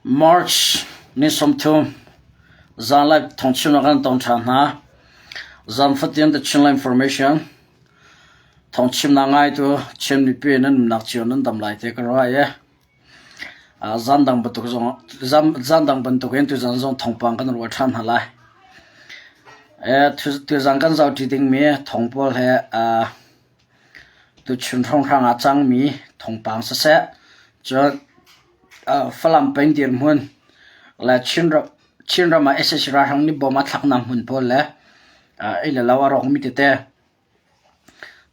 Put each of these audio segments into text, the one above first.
March ni 30 zanlai thawngchimnak kan tong ṭhan hna. Zan fatin The Chinland Information thawngchimnak ngaitu Chin mipi nan nunnak cio nan dam lai te ka ruah i zan dang bantuk zong zan dang bantuk in tuzan zong thawngpang kan ruah ṭhan hna lai. Tuzan kan zohṭi dingmi thawng pawl he Tuchun hrawnghrang ah cangmi thawngpang siseh, cun Falam peng dirhmun le Chinram ah sac ralhrang nih bom a thlaknak hmun pawl le ei le lo a rawkmi tete.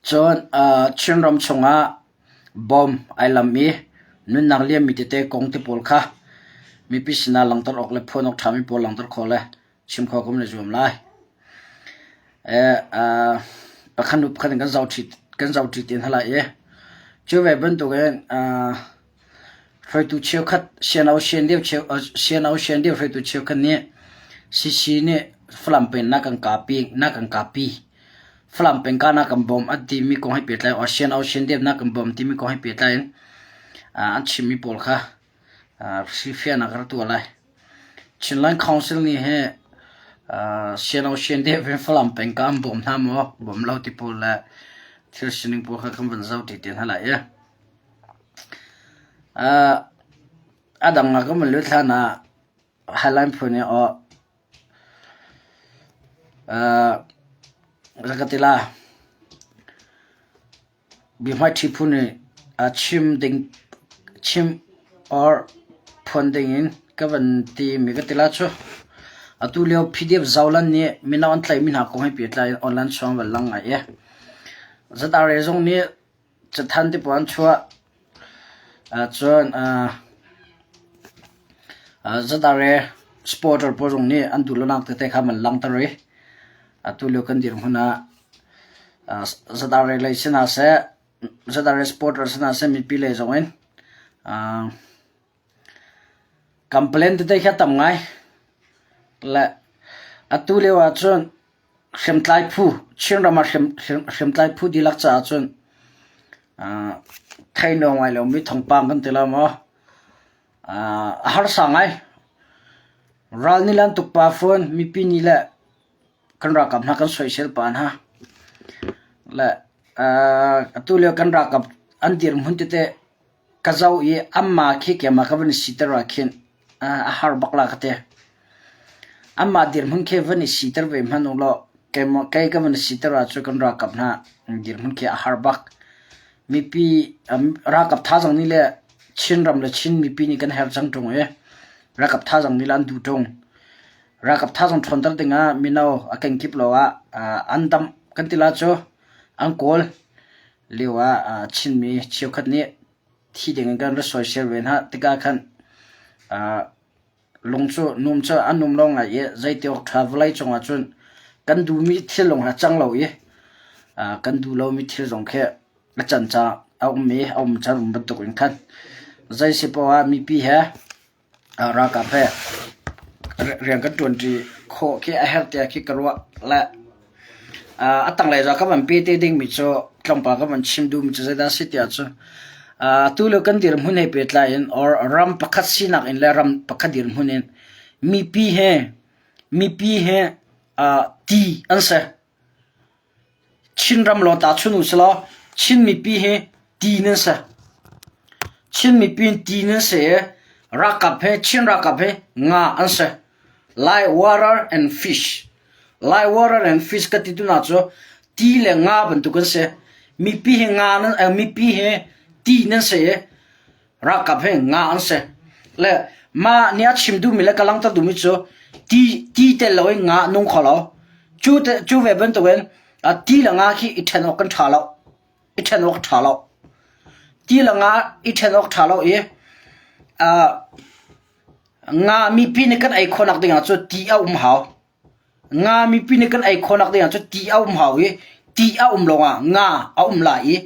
Cun Chinram chungah bom ai lam i nunnak liammi tete kong te pawl kha mipi sinah langhter awk le phuan awk ṭhami pawl langhter khawh le chim kho kan i zuam lai. Pakhat hnu pakhat in kan zohṭi te hna lai i cu ve bantukin hruaitu cheukhat CNO CNDF hruaitu cheukhat nih CC nih Falam peng na kan kapi na kan kapi Falam peng ka na kan bawm an timi kong he pehtlai or CNO CNDF na kan bawm timi kong he pehtlai in an chimmi pawl kha hrifiahnak ka rak tuah lai. Chinland Council nih hi CNO CNDF in Falam peng ka an bawm hna maw bawm lo ti pawl le thil sining pawl kha kan van zoh ti te hna lai i. A dang ah kan van lut hlan ah Highline phun i aw ka ti la. Biahmaiṭhi phu nih chim ding chim or phuan dingin ka van timi ka ti la cu. Atu lio PDF Zoland nih mino an tlaihmi hna kong he pehtlai in online chuang van lang ngai i ZRA zong nih cathanh ti pawl an chuah. Cun ZRA supporter pawl zong nih an duhlonak tete kha an langhter i atu lio kan dirhmun ah ZRA lei si hna seh, ZRA supporter si hna seh mipi lei zong in complain tete khi a tam ngai. Le atu lio ahcun hriamtlai phu, Chinram ah hriamtlai phu dihlak caah cun thei naw ngai lomi thawngpang kan ti lo maw? A harsa ngai. Ral nih le an tuk pah fawn, mipi nih le kan ralkap hna kan soisel pah hna. Le atu lio kan ralkap an dirhmun tete ka zoh i anmah khi keimah ka van i siter ah khin a har bak la ka ti. Anmah dirhmun khi van i siter ve hmanh u law keimah kei ka van i siter ahcun kan ralkap hna dirhmun khi a har bak. Mipi ralkap thazaang nih le Chinram le Chin mipi nih kan herh cang ṭung i ralkap thazaang nih le an duh ṭung. Ralkap thazaang ṭhawnter dingah mino a kenkip lo ah an damh kan ti la cu an kawl lio ah Chinmi cheukhat nih thi dingin kan ra soisel ve hna tikah khan lung cu num cu an um lo ngai i zeiti awk ṭha vawlei cungah cun kan duhmi thil lawng a cang lo i kan duh lomi thil zong khi a can caah a um i a um caan um bantuk in khan zei si poah ah mipi he Ralkap he rian kan ṭuanṭi khawh khi a herh tiah khi ka ruah. Le a tanglei zong ka van pe te dingmi cu tlawmpal ka van chim duhmi cu zeidah a si tiah cun atu lio kan dirhmun he pehtlai in or ram pakhat sinak in le ram pakhat dirhmun in mipi he mipi he ti an si. Chinram lawng tahchun usilaw Chin mipi hi ti nan si. Chin mipi ti nan si i ralkap he Chin ralkap he nga an si. Lai water and fish. Lai water and fish ka ti tu hna cu ti le nga bantuk an si. Mipi hi nga nan mipi hi ti nan si i Ralkap hi nga an si. Le mah nih a chim duhmi le ka langhter duhmi cu ti ti tel loin nga a nung kho lo. Cu te, cu ve bantukin ti le nga khi i ṭhen awk kan ṭha lo. I ṭhen awk a ṭha lo. Ti le nga i ṭhen awk ṭha lo i uh, nga mipi nih kan ei khawhnak dingah cu ti a um hau. Nga mipi nih kan ei khawhnak dingah cu ti a um hau i ti a um lawngah nga a um lai i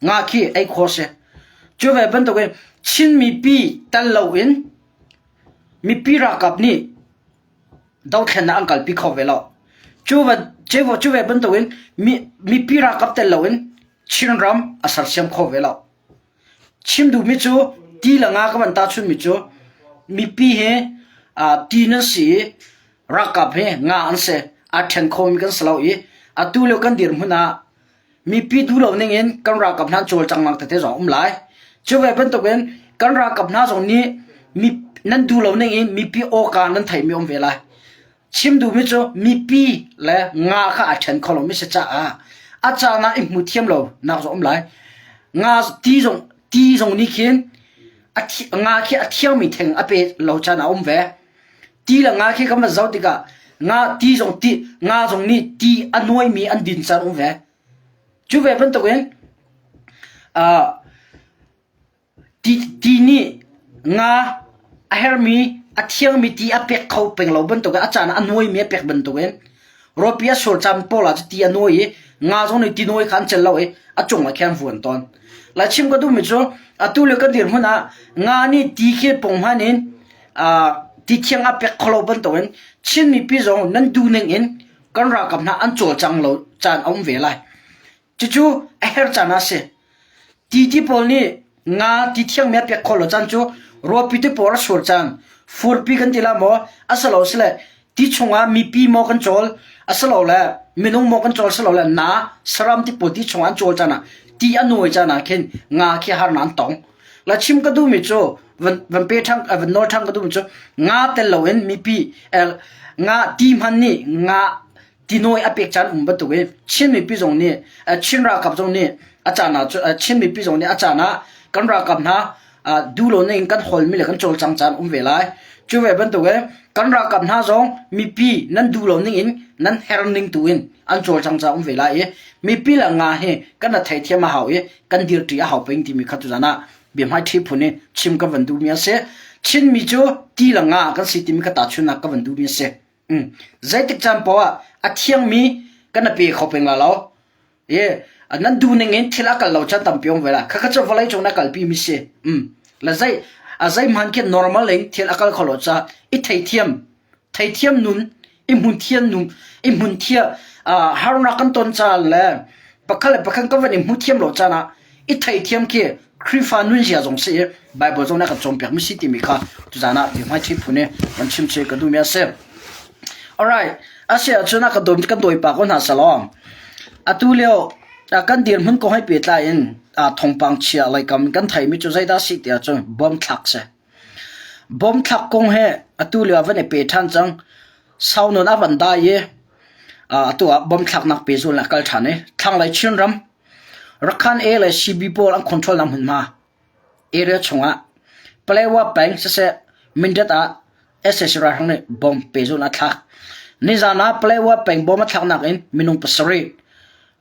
nga khi ei khawh a si. Cu ve bantukin Chin mipi tal loin mipi ralkap nih dothlennak an kalpi kho ve lo. Cu ve, cu ve bantukin mipi ralkap tel loin Chinram a sersiam kho ve lo. Chim duhmi cu ti le nga ka van tahchunmi cu. Mipi hi ti nan si i ralkap hi nga an si. Aa ṭhen khomi kan si lo i atu lio kan dirhmun ah mipi duh lo ning in kan ralkap hna an cawlcanghnak tete zong a um lai. Cu ve bantukin kan ralkap hna zong nih mi nan duh lo ning in mipi awka nan theihmi a um ve lai. Chim duhmi cu mipi le nga kha aa ṭhen kho lomi si caah a caan ah i hmu thiam lo nak zong um lai. Nga ti zong ti zong nih khin a thi, nga khi a thiangmi theng a pe lo caan a um ve. Ti le nga khi kan van zoh tikah nga ti zong ti nga zong nih ti a nuaimi an din caan um ve. Cu ve bantukin uh, Ti nih nga a hermi a thiangmi ti a pek kho peng lo bantukin a caan ah a nuaimi a pek bantukin rawpi a sur caan pawl ah ti a nuai i nga zong nih ti-nuai kha an celh lo i a cungah khin an vuan tawn. Lai chim ka duhmi cu atu le kan dirhmun ah nga nih ti khi punghman in ti thiang a pek kho lo bantukin Chin mipi zong nan duh ning in kan ralkap hna an cawlcang lo caan a um ve lai. Cucu a herh caan ah a si. Ti pawl nih nga ti thiangmi a pek khawh lo caan cu ruahpi te pawl a sur caan, furpi kan ti la maw, asilo sile ti chungah mipi maw kan cawl, asilole minung maw kan cawl, asilole na saram ti pawl ti chungah an cawl caan ah ti a nuai caan ah khin nga khi harnak an tong. La chim ka duhmi cu van van pe ṭhang van nawl ṭhang ka duhmi cu nga tel loin mipi nga ti hman nih nga tinawi a pek caan um bantuk in Chin mipi zong nih Chin ralkap zong nih a caan ah Chin mipi zong nih a caan ah kan ralkap hna duh lo in kan holmi le kan cawlcang caan um ve lai. Cu ve bantuk in kan ralkap hna zong mipi nan duh lo ning in nan her ning tu in an cawlcang caan um ve lai i mipi le nga hi kan na theithiam a hau i kan dirṭi a hau peng timi kha tuzan ah biahmaiṭhi phun in chim ka van duhmi a si. Chinmi cu ti le nga kan si timi kha tahchunhnak ka van duhmi a si. Zeitik caan paoh ah a thiangmi kan na pe kho peng la lo. I nan duh ning in thil a kal lo caan tampi um ve la. Khakha cu vawlei cung na kalpi mi si. La zei a zei hman khi normal in thil a kal kho lo ca i theithiam theithiam nun i hmun thian nun i hmun thia harnak kan ton caan le pakhat le pakhat kan van i hmu thiam lo caan ah i theithiam khi Khrihfa nunzia zong si i Bible zong nih a kan cawnpiak mi si timi kha tuzaan ah biahmaiṭhi phun i van chim che ka duhmi a si. Alright, a si ahcun a ka dawm kan dawipa ko hna salawng. Atu lio kan dirhmun kong he pehtlai in thawngpang chia leikam kan theimi cu zeidah si ti ahcun bom thlak si. Bom thlak kong he atu lio ah van i pe ṭhan cang. Sau nawn a van dai i atu ah bom thlaknak pehzul in a kal ṭhan i thlanglei Chinram Rakhan A le CB pawl an control nak hmunhma area chungah Palewa peng siseh Mindat ah sac ralhrang nih bomb pehzulh a thlak. Nizan ah Palewa peng bomb a thlaknak in minung pasarih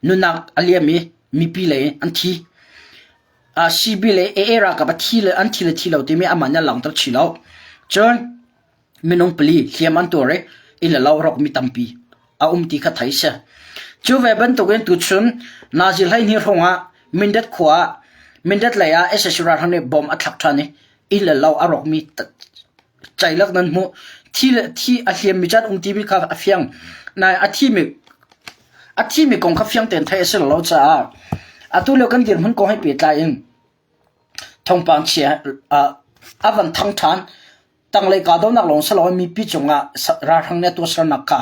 nunnak a liam i mipi lei an thi. CB le AA ralkap a thi le an thi le thi lo timi amah nih a langhter chih lo. Cun minung pali hliam an tuar i inn le lo rawkmi tampi a um ti kha thei si. Cu ve bantukin tuchun Nazi 12 hrawng ah Mindat khua ah Mindat lei ah sac ralhrang nih bomb a thlak ṭhan i inn le lo a rawkmi ceilak nan hmuh. Thi le thi a hliammi caan um timi kha a fiang. Nai a thimi a thimi kong kha fiang tein theih a si lo caah atu lio kan dirhmun kong he pehtlai in thawngpang chia a van thang ṭhan. Tanglei kahdohnak lawng si loin mipi cungah ralhrang nih a tuahsernak kha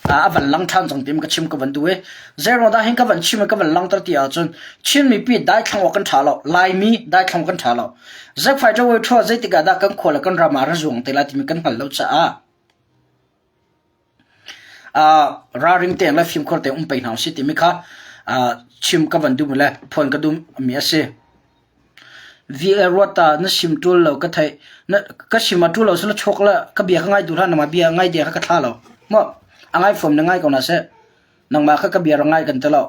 a van lang ṭhan cang tiin ka chim ka van duh i zeiruang dah hin ka van chim i ka van langhter ti ahcun Chin mipi daithlang awk kan ṭha lo, Laimi daithlang awk kan ṭha lo. Zakfai ṭawai ṭhua zeitik ah dah kan khua le kan ram ah ra zuang te lai timi kan hngalh lo caah ralring tein le fimkhur tein um pei hna usih timi kha chim ka van duhmi le phuan ka duhmi a si. VA ruat ta na sim ṭul lo ka theih. Na ka sim a ṭul lo sila chuak le ka bia ka ngai duh hlah nangmah bia ngai ding kha ka thla lo. Maw a ngai fom na ngai ko na seh. Nangmah kha ka bia ra ngai kan ti lo.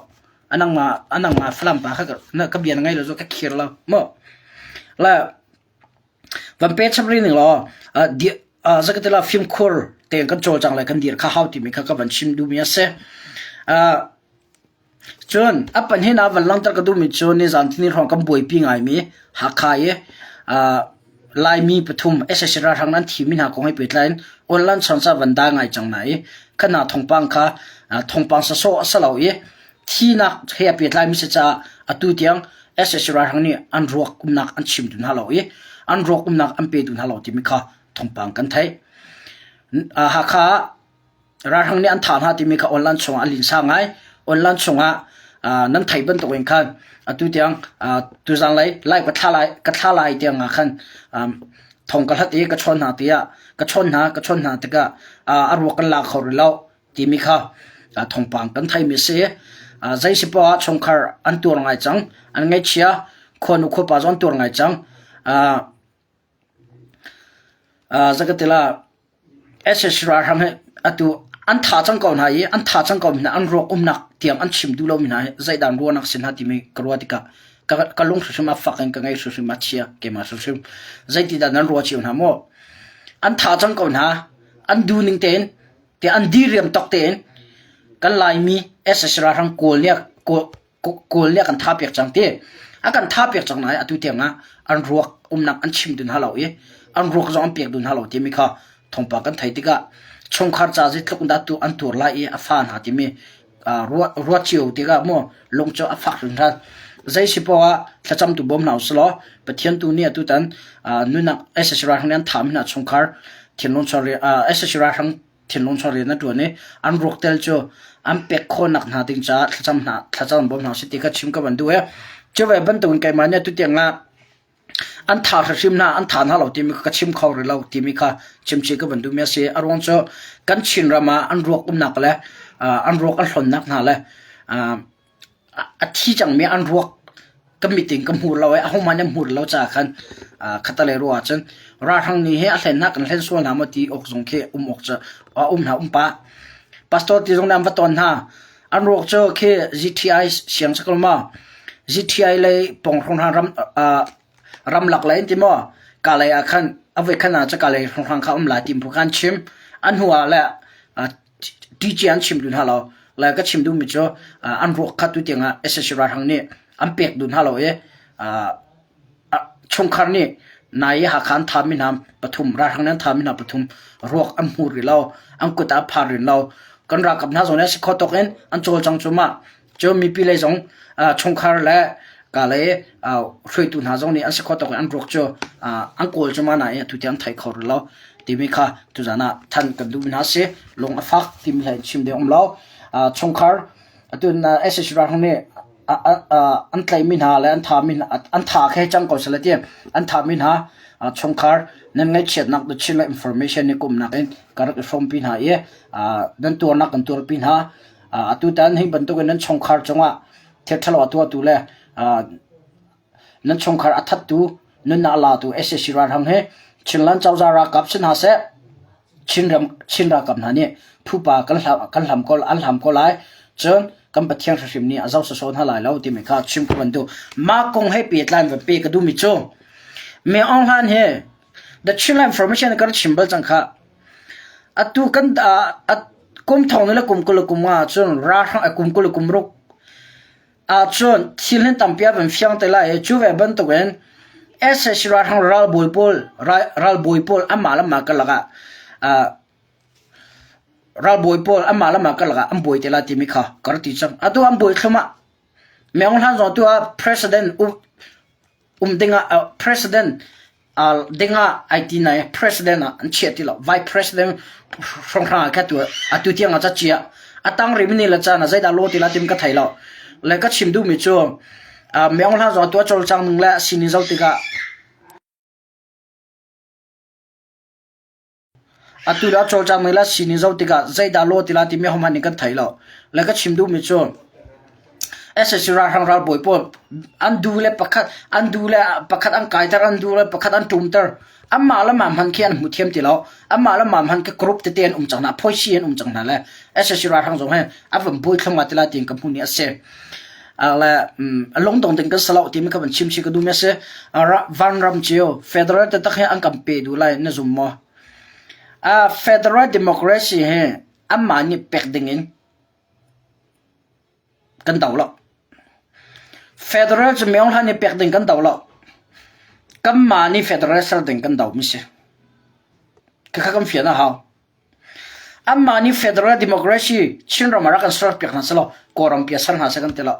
A nangmah a nangmah Falam pa kha na ka bia na ngai lo cu ka khir lo. Maw la van pe chap ri ning law zakatila fimkhur tein kan cawlcang le kan dir kha hau timi kha ka van chim duhmi a si. Cun a pahnih ah van langhter ka duhmi cu nizan tini hrawng kan buaipi ngaimi Hakha i Laimi pathum sac ralhrang an thimi hna kong he pehtlai in online chawngca van dai ngai cang hna i kha hna thawngpang kha thawngpang sawsawh a si lo i thinak he a pehtlaimi si caah atu tiang sac ralhrang nih an ruak umnak an chim duh hna lo i an ruak umnak an pe duh hna lo timi kha. thawngpang kan theih. Hakha ah ralhrang nih an thah hna timi kha online chungah a linsa ngai. Online chungah nan theih bantuk in khan atu tiang tuzan lei live ka thla lai ka thla lai tiang ah khan thong ka hlat i ka chawn hna tiah ka chawn hna ka chawn hna tikah a ruak kan la kho rih lo timi kha thawngpang kan theimi a si. Zei si poah ah chungkhar an tuar ngai cang. An ngaihchia khuanu khuapa zong an tuar ngai cang. Zakatila SSC ralhrang hi atu an tha cang ko hna i an tha cang ko mi hna an ruak umnak tiang an chim duh lomi hna hi zeidah ruahnak si hna timi ka ruah tikah ka, ka lung hrimhrim a fak in ka ngei hrimhrim a chia keimah hrimhrim zeitidah nan ruah cio hna maw an tha cang ko hna an duh ning tein Tiah an diriam tok tein kan Laimi SSC ralhrang Kawl nih Kawl nih a kan tha piak cang ti. A kan tha piak cang nain atu tiang ah an ruak umnak an chim dun hna lo i an ruak zong an pek dun hna lo timi kha thawngpang kan theih tikah chungkhar ca zeitluk in dah tu an tuar lai i a fa hna timi ruat cio tikah maw lung cu a fak hringhran. Zei si poah ah thlacam tu bawm hna usih law Pathian tu nih atutan nunak SSC ralhrang nih an thahmi hna chungkhar thinlung chawri SSC ralhrang thinlung chawri na ṭuan i an ruak tel cu an pek khawhnak hna ding caah thlacam hna thlacam bawm hna usih ti kha chim ka van duh i cu ve bantukin keimah nih atu tiang ah An tha hrimhrim hna, an tha hna lo timi kha ka chim kho rih lo timi kha chimchih ka van duhmi a si. A ruang cu kan Chinram ah an ruak umnak le an ruak an hlonnak hna le a thi cangmi an ruak ka mit in ka hmu lo i ahohmanh nih an hmu lo caah khan khatalei ruah ahcun ralhrang nih hi a hlen hna kan hlen sual hna maw ti awk zong khi um awk cu a um hna um pah. Pastor ti zong nih an va ton hna. An ruak cu khi GTI siang si ko maw? GTI lei pawng hrawng ram ramlak lei an ti maw? Kalay ah khan a voi khan ah cu Kalay hrawnghrang kha um lai ti phu khan chim. An hnu ah le TG an chim duh hna lo. Le ka chim duhmi cu an ruak kha tu tiang ah SSC ralhrang nih an pek duh hna lo i Chungkhar nih nai i Hakha an thami hna pathum, ralhrang nih an thami hna pathum ruak an hmu rih lo, an kut ah a phar rih lo. Kan ralkap hna zong nih a si kho tawk in an cawlcang cuahmah. Cun mipi lei zong chungkhar le ka lei hruaitu hna zong nih an si kho tawk in an ruak cu an kawl cuahmah nain atu tiang an thei kho rih lo timi kha tuzaan ah thanh kan duhmi hna a si. Lung a fak timi hlei in chim ding a um lo. Chungkhar atu SAC ralhrang nih an tlaihmi hna le an thahmi hna an tha khe cang ko seh ti an thahmi hna chungkhar nan ngaihchiatnak the Chin information nih kumnak in ka rak i hrawmpi hna i nan tuarnak kan tuarpi hna atutan hi bantukin nan chungkhar cungah thil ṭhalo a tuahtu le nan chungkhar a thattu nunnak a latu SAC ralhrang hi Chinland cozah ralkap si hna seh Chinram Chin ralkap hna nih phupa kan hlam kan hlam ko an hlam ko lai cun kan Pathian hrimhrim nih a zoh sawsawh hna lai lo timi kha chim ka van duh mah kong he pehtlai in van pe ka duhmi cu Me Aung Hlaing hi The Chinland Information kan chim bal cang kha atu kan kum thong le kum 20 le kum nga cun ralhrang kum 20 le kum ruk Ahcun thil hin tampi a van fiang te lai i cu ve bantukin sac ralhrang ralbawi pawl ralbawi pawl anmah le anmah karlak ah ralbawi pawl anmah le anmah karlak ah an buai te lai timi kha ka rak ti cang. Atu an buai thluahmah. Meng Hlan zong atu ah president um dingah president dingah ai ti nai president ah an chiah ti lo vice president hrawnghrang ah kha tu atu tiang ah cacia a tang rih mi le caan ah zeidah law ti la tim ka thei lo le ka chim duhmi cu Meng Hlan zong atu a cawlcang ning le sining zoh tikah Atu le a cawlcangmi le sining zoh tikah zeidah law ti lai timi ahohmanh nih kan thei lo. Le ka chim duhmi cu sac ralhrang ralbawi pawl an du le pakhat an du le pakhat an kaiter an du le pakhat an ṭumter anmah le mah hmanh khi an hmu thiam ti lo. Anmah le mah hmanh khi group tete an um cang hna, phoisi an um cang hna le sac ralhrang zong hi a van buai thluahmah ti lai tiin ka hmuh ni a si. Le lungdong ding kan si lo timi kha van chim chih ka duhmi a si. Vanram cio federal taktak hi an kan pe duh lai na zum maw? Federal democracy hi anmah nih pek ding in kan do lo. Federal cu Myo Hlan nih pek ding kan do lo. Kanmah nih federal ser ding kan do mi si. Khakha kan fian a hau. Anmah nih federal democracy Chinram ah rak kan ser piak hna selaw Kawlram pi ah ser hna seh kan ti lo.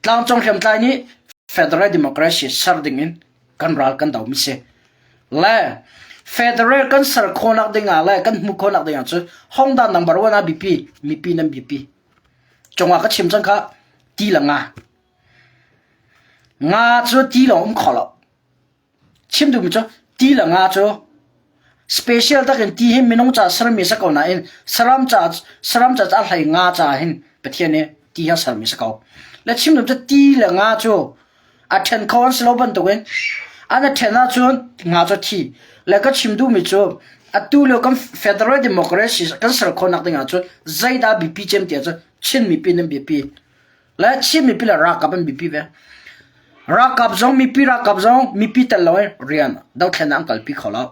Tlangcung hriamtlai nih federal democracy ser ding in kan ral kan do mi si. Le. Federal kan ser khawhnak ding ah le kan hmuh khawhnak ding ah cun Hongdan number one ah biapi, mipi nan biapi. Cungah ka chim cang kha ti le nga. Nga cu ti lawng um kho lo. Chim duhmi cu ti le nga cu special takin ti hi minung ca sermi si ko nain saram ca saram ca a hlei nga ca hin Pathian nih ti hi a sermi si ko. Le chim duhmi cu ti le nga cu a ṭhen kho an si lo bantukin an a ṭhen ahcun nga cu a thi. Le ka chim duhmi cu atu lio kan federal democracy kan ser khawhnak ding ahcun zeidah biapi cem ti ahcun Chin mipi nan biapi. Le Chin mipi le ralkap an biapi ve. Ralkap zong mipi ralkap zong mipi tel lo in rian dothlennak an kalpi kho lo.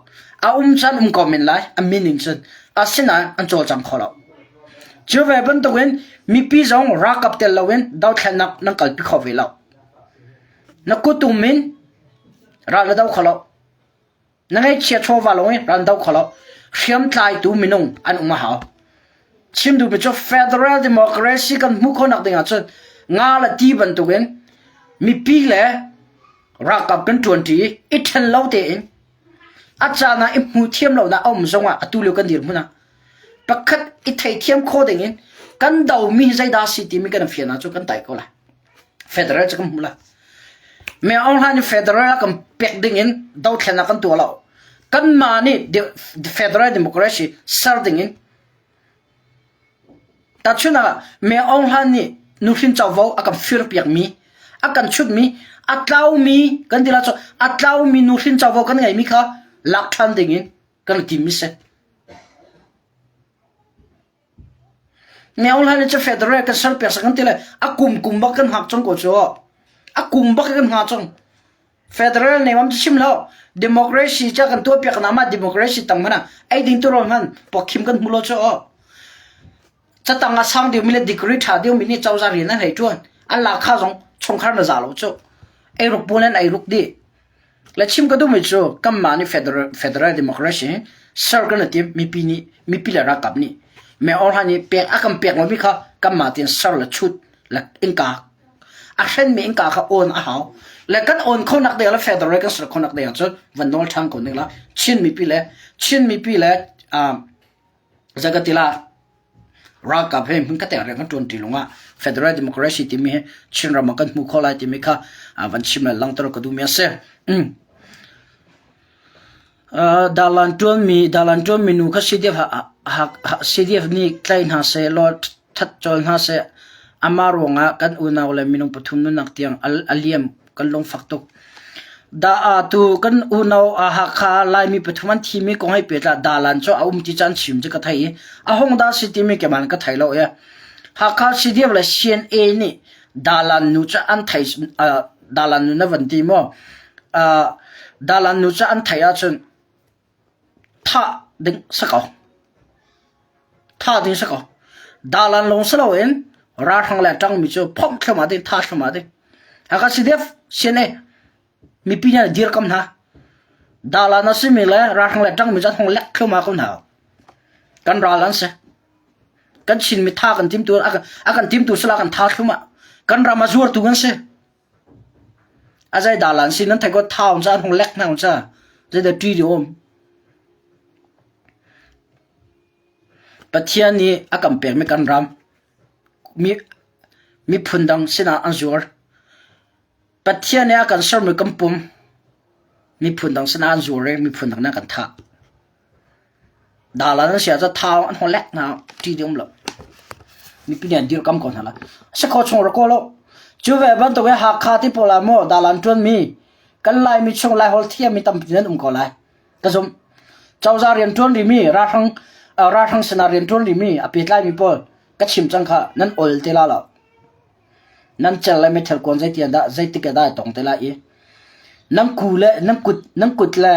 A um caan um ko men lai, a min in cun. Asinain an cawlcang kho lo. Cu ve bantukin mipi zong ralkap tel loin dothlennak nan kalpi kho ve lo. Na kutum in ral na do kho lo. Na ngaihchia chawva lawng i ral do kho lo. Hriamtlaitu minung an um a hau. Chim duhmi cu federal democracy kan hmuh khawhnak ding ahcun nga le ti bantukin mipi le ralkap kan ṭuanṭi i i ṭhen lo tein a caan ah i hmuh thiam lonak a um zongah atu lio kan dirhmun ah pakhat i theithiam khawh dingin kan domi zeidah si timi kan fian ahcun kan tai ko lai. Federal cu kan hmu lai. Me Aung Hlaing nih federal a kan pek ding in dothlennak kan tuah lo. Kanmah nih federal democracy ser ding in tahchunhnak ah Me Aung Hlaing nih nuhrin covo a kan firpiakmi, a kan chutmi, a tlaumi kan ti lai cu a tlaumi nuhrin covo kan ngeimi kha lak ṭhan ding in kan i timmi si. Myohlan cu federal kan serpiak sak kan ti le a kum kum bak kan hngak cang ko cu. A kum bak kan hngak cang. Federal ne mam chim lo. Democracy ca kan tuah piak na ma democracy tang mana ei ding tu ro hman pokhim kan hmu lo chu. Catang a sang deuh mi le degree tha deuh mi nih cozah rian an hei tuan. An la kha zong chungkhar na za lo chu. Ei ruk bu len ei ruk di. Le chim ka duhmi cu kanmah nih federal, federal democracy hi ser kan i tim mipi nih mipi le ralkap nih me orha nih pek a kan pek lomi kha kanmah tein ser le chut le innka a hrenmi innka kha on a hau le kan on khonak ding le federal kan ser khonak ding cun van nawl ṭhan ko ning la Chin mipi le Chin mipi le um, zakatila Ralkap he hmunkhat ah rian kan ṭuanṭi lawngah Federal Democracy timi hi Chinram ah kan hmu khawh lai timi kha van chim le langhter ka duhmi a si. Dalan ṭuanmi dalan ṭuanmi nu kha CDF CDF nih tlai hna seh law that cawl hna seh. Amah ruangah kan unau le minung pathum nunnak tiang a liam kan lungfak tuk. Dah tu kan unau Hakha Laimi pathum an thimi kong hei pehtlai dalan cu a um ti caan chim cu ka thei i a hung dah si timi keimah ka thei lo i Hakha CDF le CNA nih dalan nu cu an thei dalan nu na van ti maw dalan nu cu an thei ahcun thah ding si ko. Thah ding si ko. Dalan lawng si loin ralhrang le ṭangmi cu phomh thluahmah ding, thah thluahmah ding. Hakha CDF, CNA mipi nih dirkam hna. Dalan a simi le ralhrang le ṭangmi cu an hung lek thluahmah ko hna. Kan ral an si. Kan Chinmi tha kan timtu a kan timtu sila kan tha thluahmah. Kan ram a zuartu kan si. A zei dalan si nan thei ko thau ca an hung lek hna ca. Zeidah ṭi di um. Pathian nih a kan pekmi kan ram miphun dang sinah an zuar. Pathian nih a kan sermi kan pum miphun dang sinah an zuar i miphun dang nih an kan thah. Dalan an si ahcun thau an hawlek hna ṭih ding um lo. Mipi nih an dirkam ko hna lai. A si khawh chung rak kawl u. Cu ve bantuk in Hakha ti pawl ah maw dalan ṭuanmi kan Laimi chung Laiholh thiammi tampi nan um ko lai. Ka zumh. Cozah rianṭuan rihmi ralhrang ralhrang sinah rianṭuan rihmi a pehtlaimi pawl ka chim cang kha nan ol te la lo. Nan cel le meithal kuan zeiti dah zeitik ah dah tong te lai i nan ku le nan kut nan kut le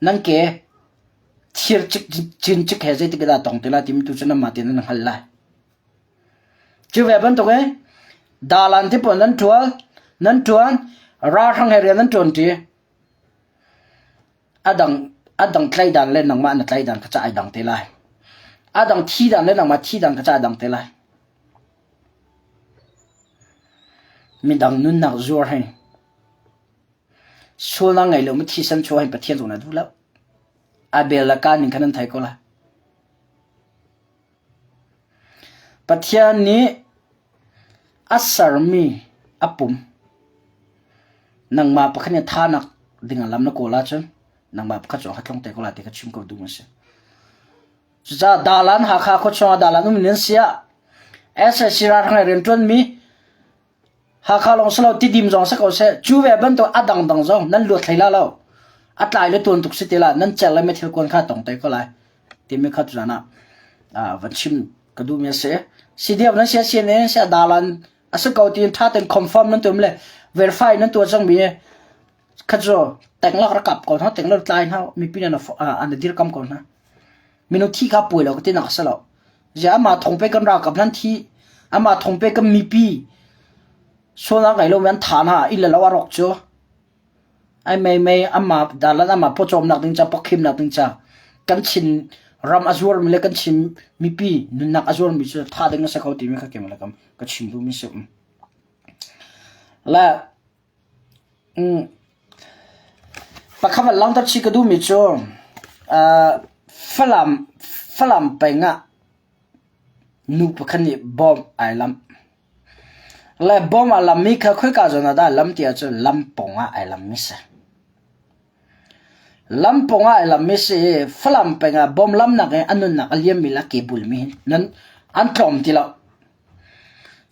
nan ke thir cik cin cik he zeitik dah tong te lai timi tu cu nanmah tein nan hngal lai. Cu ve bantuk in dalan ti pawl nan ṭual nan ṭuan ralhrang he rian nan ṭuanṭi. A dang a dang tlaidan le nangmah na tlaidan kha ca ai dang te lai. A dang thi dan le nangmah thi dan kha ca ai dang te lai. Midang nunnak zuar hi sualnak ngei lomi thisen chuah hi Pathian zong nih a duh lo. Abel le Kain ning kha nan thei ko lai. Pathian nih a sermi a pum nangmah pakhat nih thanak ding ah lam na kawl ahcun nangmah pakhat cu a tlung te ko lai ti kha chim ko duh a si. Cucaah dalan Hakha khua chungah dalan um nan si ah SAC ralhrang he rianṭuanmi Hakha lawng si lo Tidim zong si ko seh cu ve bantuk a dangdang zong nan luat hlei la lo. A tlai le tuan tuk si ti la nan cel le methil kuan kha tong te ko lai timi kha tuzan ah van chim ka duhmi a si. CDF nan sia CNA sia dalan a si ko tiin ṭha tein confirm nan tuam le verify nan tuah cangmi kha cu tenglak rak kap ko hna tenglak tlai hna mipi nan an dirkam ko hna. Minung thi kha puai lo ka tinak a si lo. Ziah amah thong pe kan ralkap nan thi, amah thong pe kan mipi sualnak ngei lomi an thah hna inn le lo a rawk cu. Ai mei mei amah dalan amah pawcawmnak ding ca pawkhimnak ding ca kan Chin ram a zuarmi le kan Chin mipi nunnak a zuarmi cu thah ding a si ko timi kha keimah le kam ka chim duhmi si. Le Pakhat van langhter chih ka duhmi cu Falam Falam peng ah nu pakhat nih bawm ai lamh. Le bawm aa lamhmi kha khoika zawn ah dah aa lamh ti ahcun lampawng ah ai lamhmi si. Lampawng ah ai lamhmi si i Falam peng ah bawm lamnak in a nunnak a liammi le a ke bulmi hi nan an tlawm ti lo.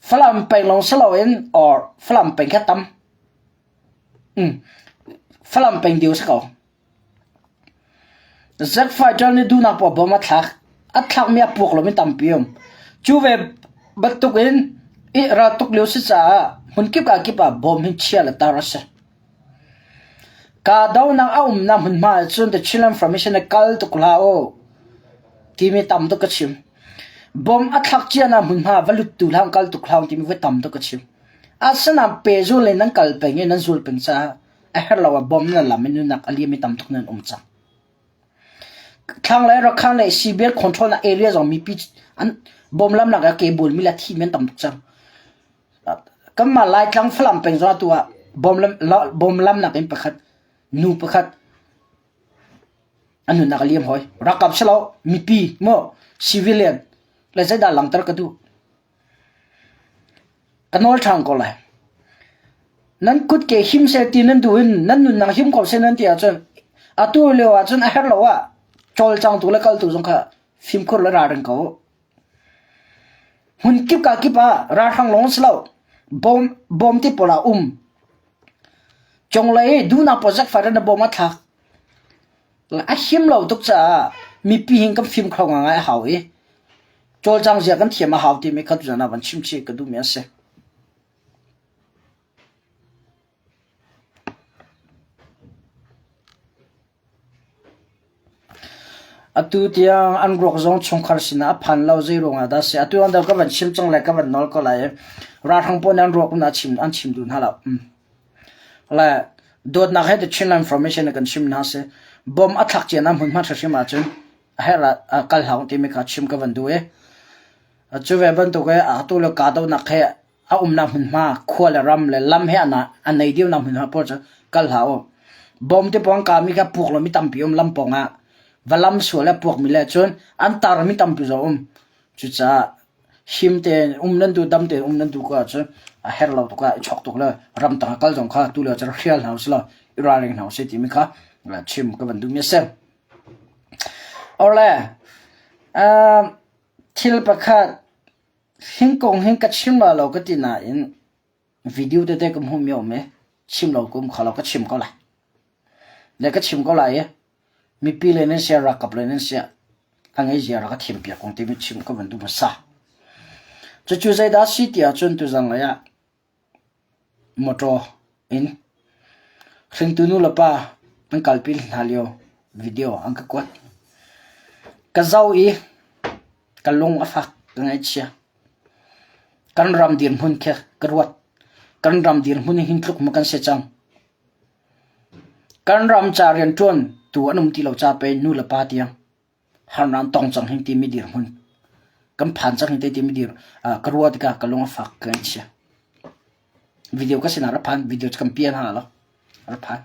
Falam peng lawng si loin or Falam peng kha tam. Mm. Falam peng deu si ko. Z fighter nih duhnak poah bom a thlak. A thlakmi a puak lomi tampi um. Cu ve bantuk in i raltuk lio si caah hmun kip ah kip ah bom hi chia le tar a si. Kahdohnak a umnak hmunhma ahcun The Chinland Formation i kal tuk hlah u timi tam tuk ka chim. Bom a thlak cianak hmunhma va lut tu hlah kal tuk hlah timi voi tam tuk ka chim. Asinain pehzul in nan kal peng i nan zul peng caah a herh lo ah bom nan lam i nunnak a liam i tam tuk nan um cang. Thlanglei Rakhine le CBN control nak area zong mipi an bom lamnak ah ke bulmi le thi men tam tuk cang. Kanmah Laitlang Falam peng zongah tu ah bawm lamnak in pakhat nu pakhat a nunnak a liam hoi. Ralkap si lo mipi maw civilian le zeidah langhter ka duh. Ka nawl ṭhan ko lai. Nan kutke him seh ti nan duh in nan nunnak him ko seh nan ti ahcun atu lio ahcun a herh lo ah cawlcangtu le kaltu zong kha fimkhur le ralring ko u. Hmun kip ka kip ah ralhrang lawng si lo bawm bawm ti pawl ah um. Cunglei duhnak pawl zakfat in na bawm a thlak. A him lo tuk caah mipi hin kan fim kho ngai a hau i cawlcang zia kan thiam a hau timi kha tuzan ah van chim chih ka duhmi a si. Atu tiang an ruak zong chungkhar sinah a phan lo zeiruang ah dah a si. Atu ang ka van chim cang le ka van nawl ko lai i ralhrang pawl nih an ruak in chim an chim duh hna lo. Le dawtnak he the Chinland Information in kan chim hna si. Bom a thlak cia na hmunhma hrim ahcun a herh ah kal hau timi kha chim ka van duh i cu ve bantuk i atu le kahdohnak he a umnak hmunhma khua le ram le lam he a nei deuhnak hmunhma pawl cu kal hlah u. Bom te pawng kami kha puak lomi tampi um lam pawng ah va lam sual le puakmi le cun an tarmi tampi zong um. Cucaah him tein um nan duh dam tein um nan duh ko ahcun a herh lo tuk ah i chok tuk le ramtang ah kal zong kha tu lio cu hrial hna usih law i ralring hna usih timi kha chim ka van duhmi a si. Orle, thil pakhat Hi kong hi ka chim lai lo ka ti nain video tete ka hmuhmi a um i chim lo ka um kho lo ka chim ko lai. Le ka chim ko lai i mipi le nan sia ralkap le nan sia a ngei zia rak ka thiam piak kong timi chim ka van duh hmasa. Cucu zeidah si ti ahcun tuzang lei ah Motor in hringtu nulepa an kalpi hna lio video an ka kuat. Ka zoh i ka lung a fak, ka ngaihchia. Kan ram dirhmun khi ka ruat. Kan ram dirhmun hi hin tluk maw kan si cang. Kan ram ca rianṭuan tu an um ti lo ca pei nulepa tiang harnak an tong cang hin timi dirhmun kan phan cang hin te timi dir ka ruah tikah ka lung a fak ka ngaihchia. Video ka sinah ra phan video cu kan pian hna lo ra phan.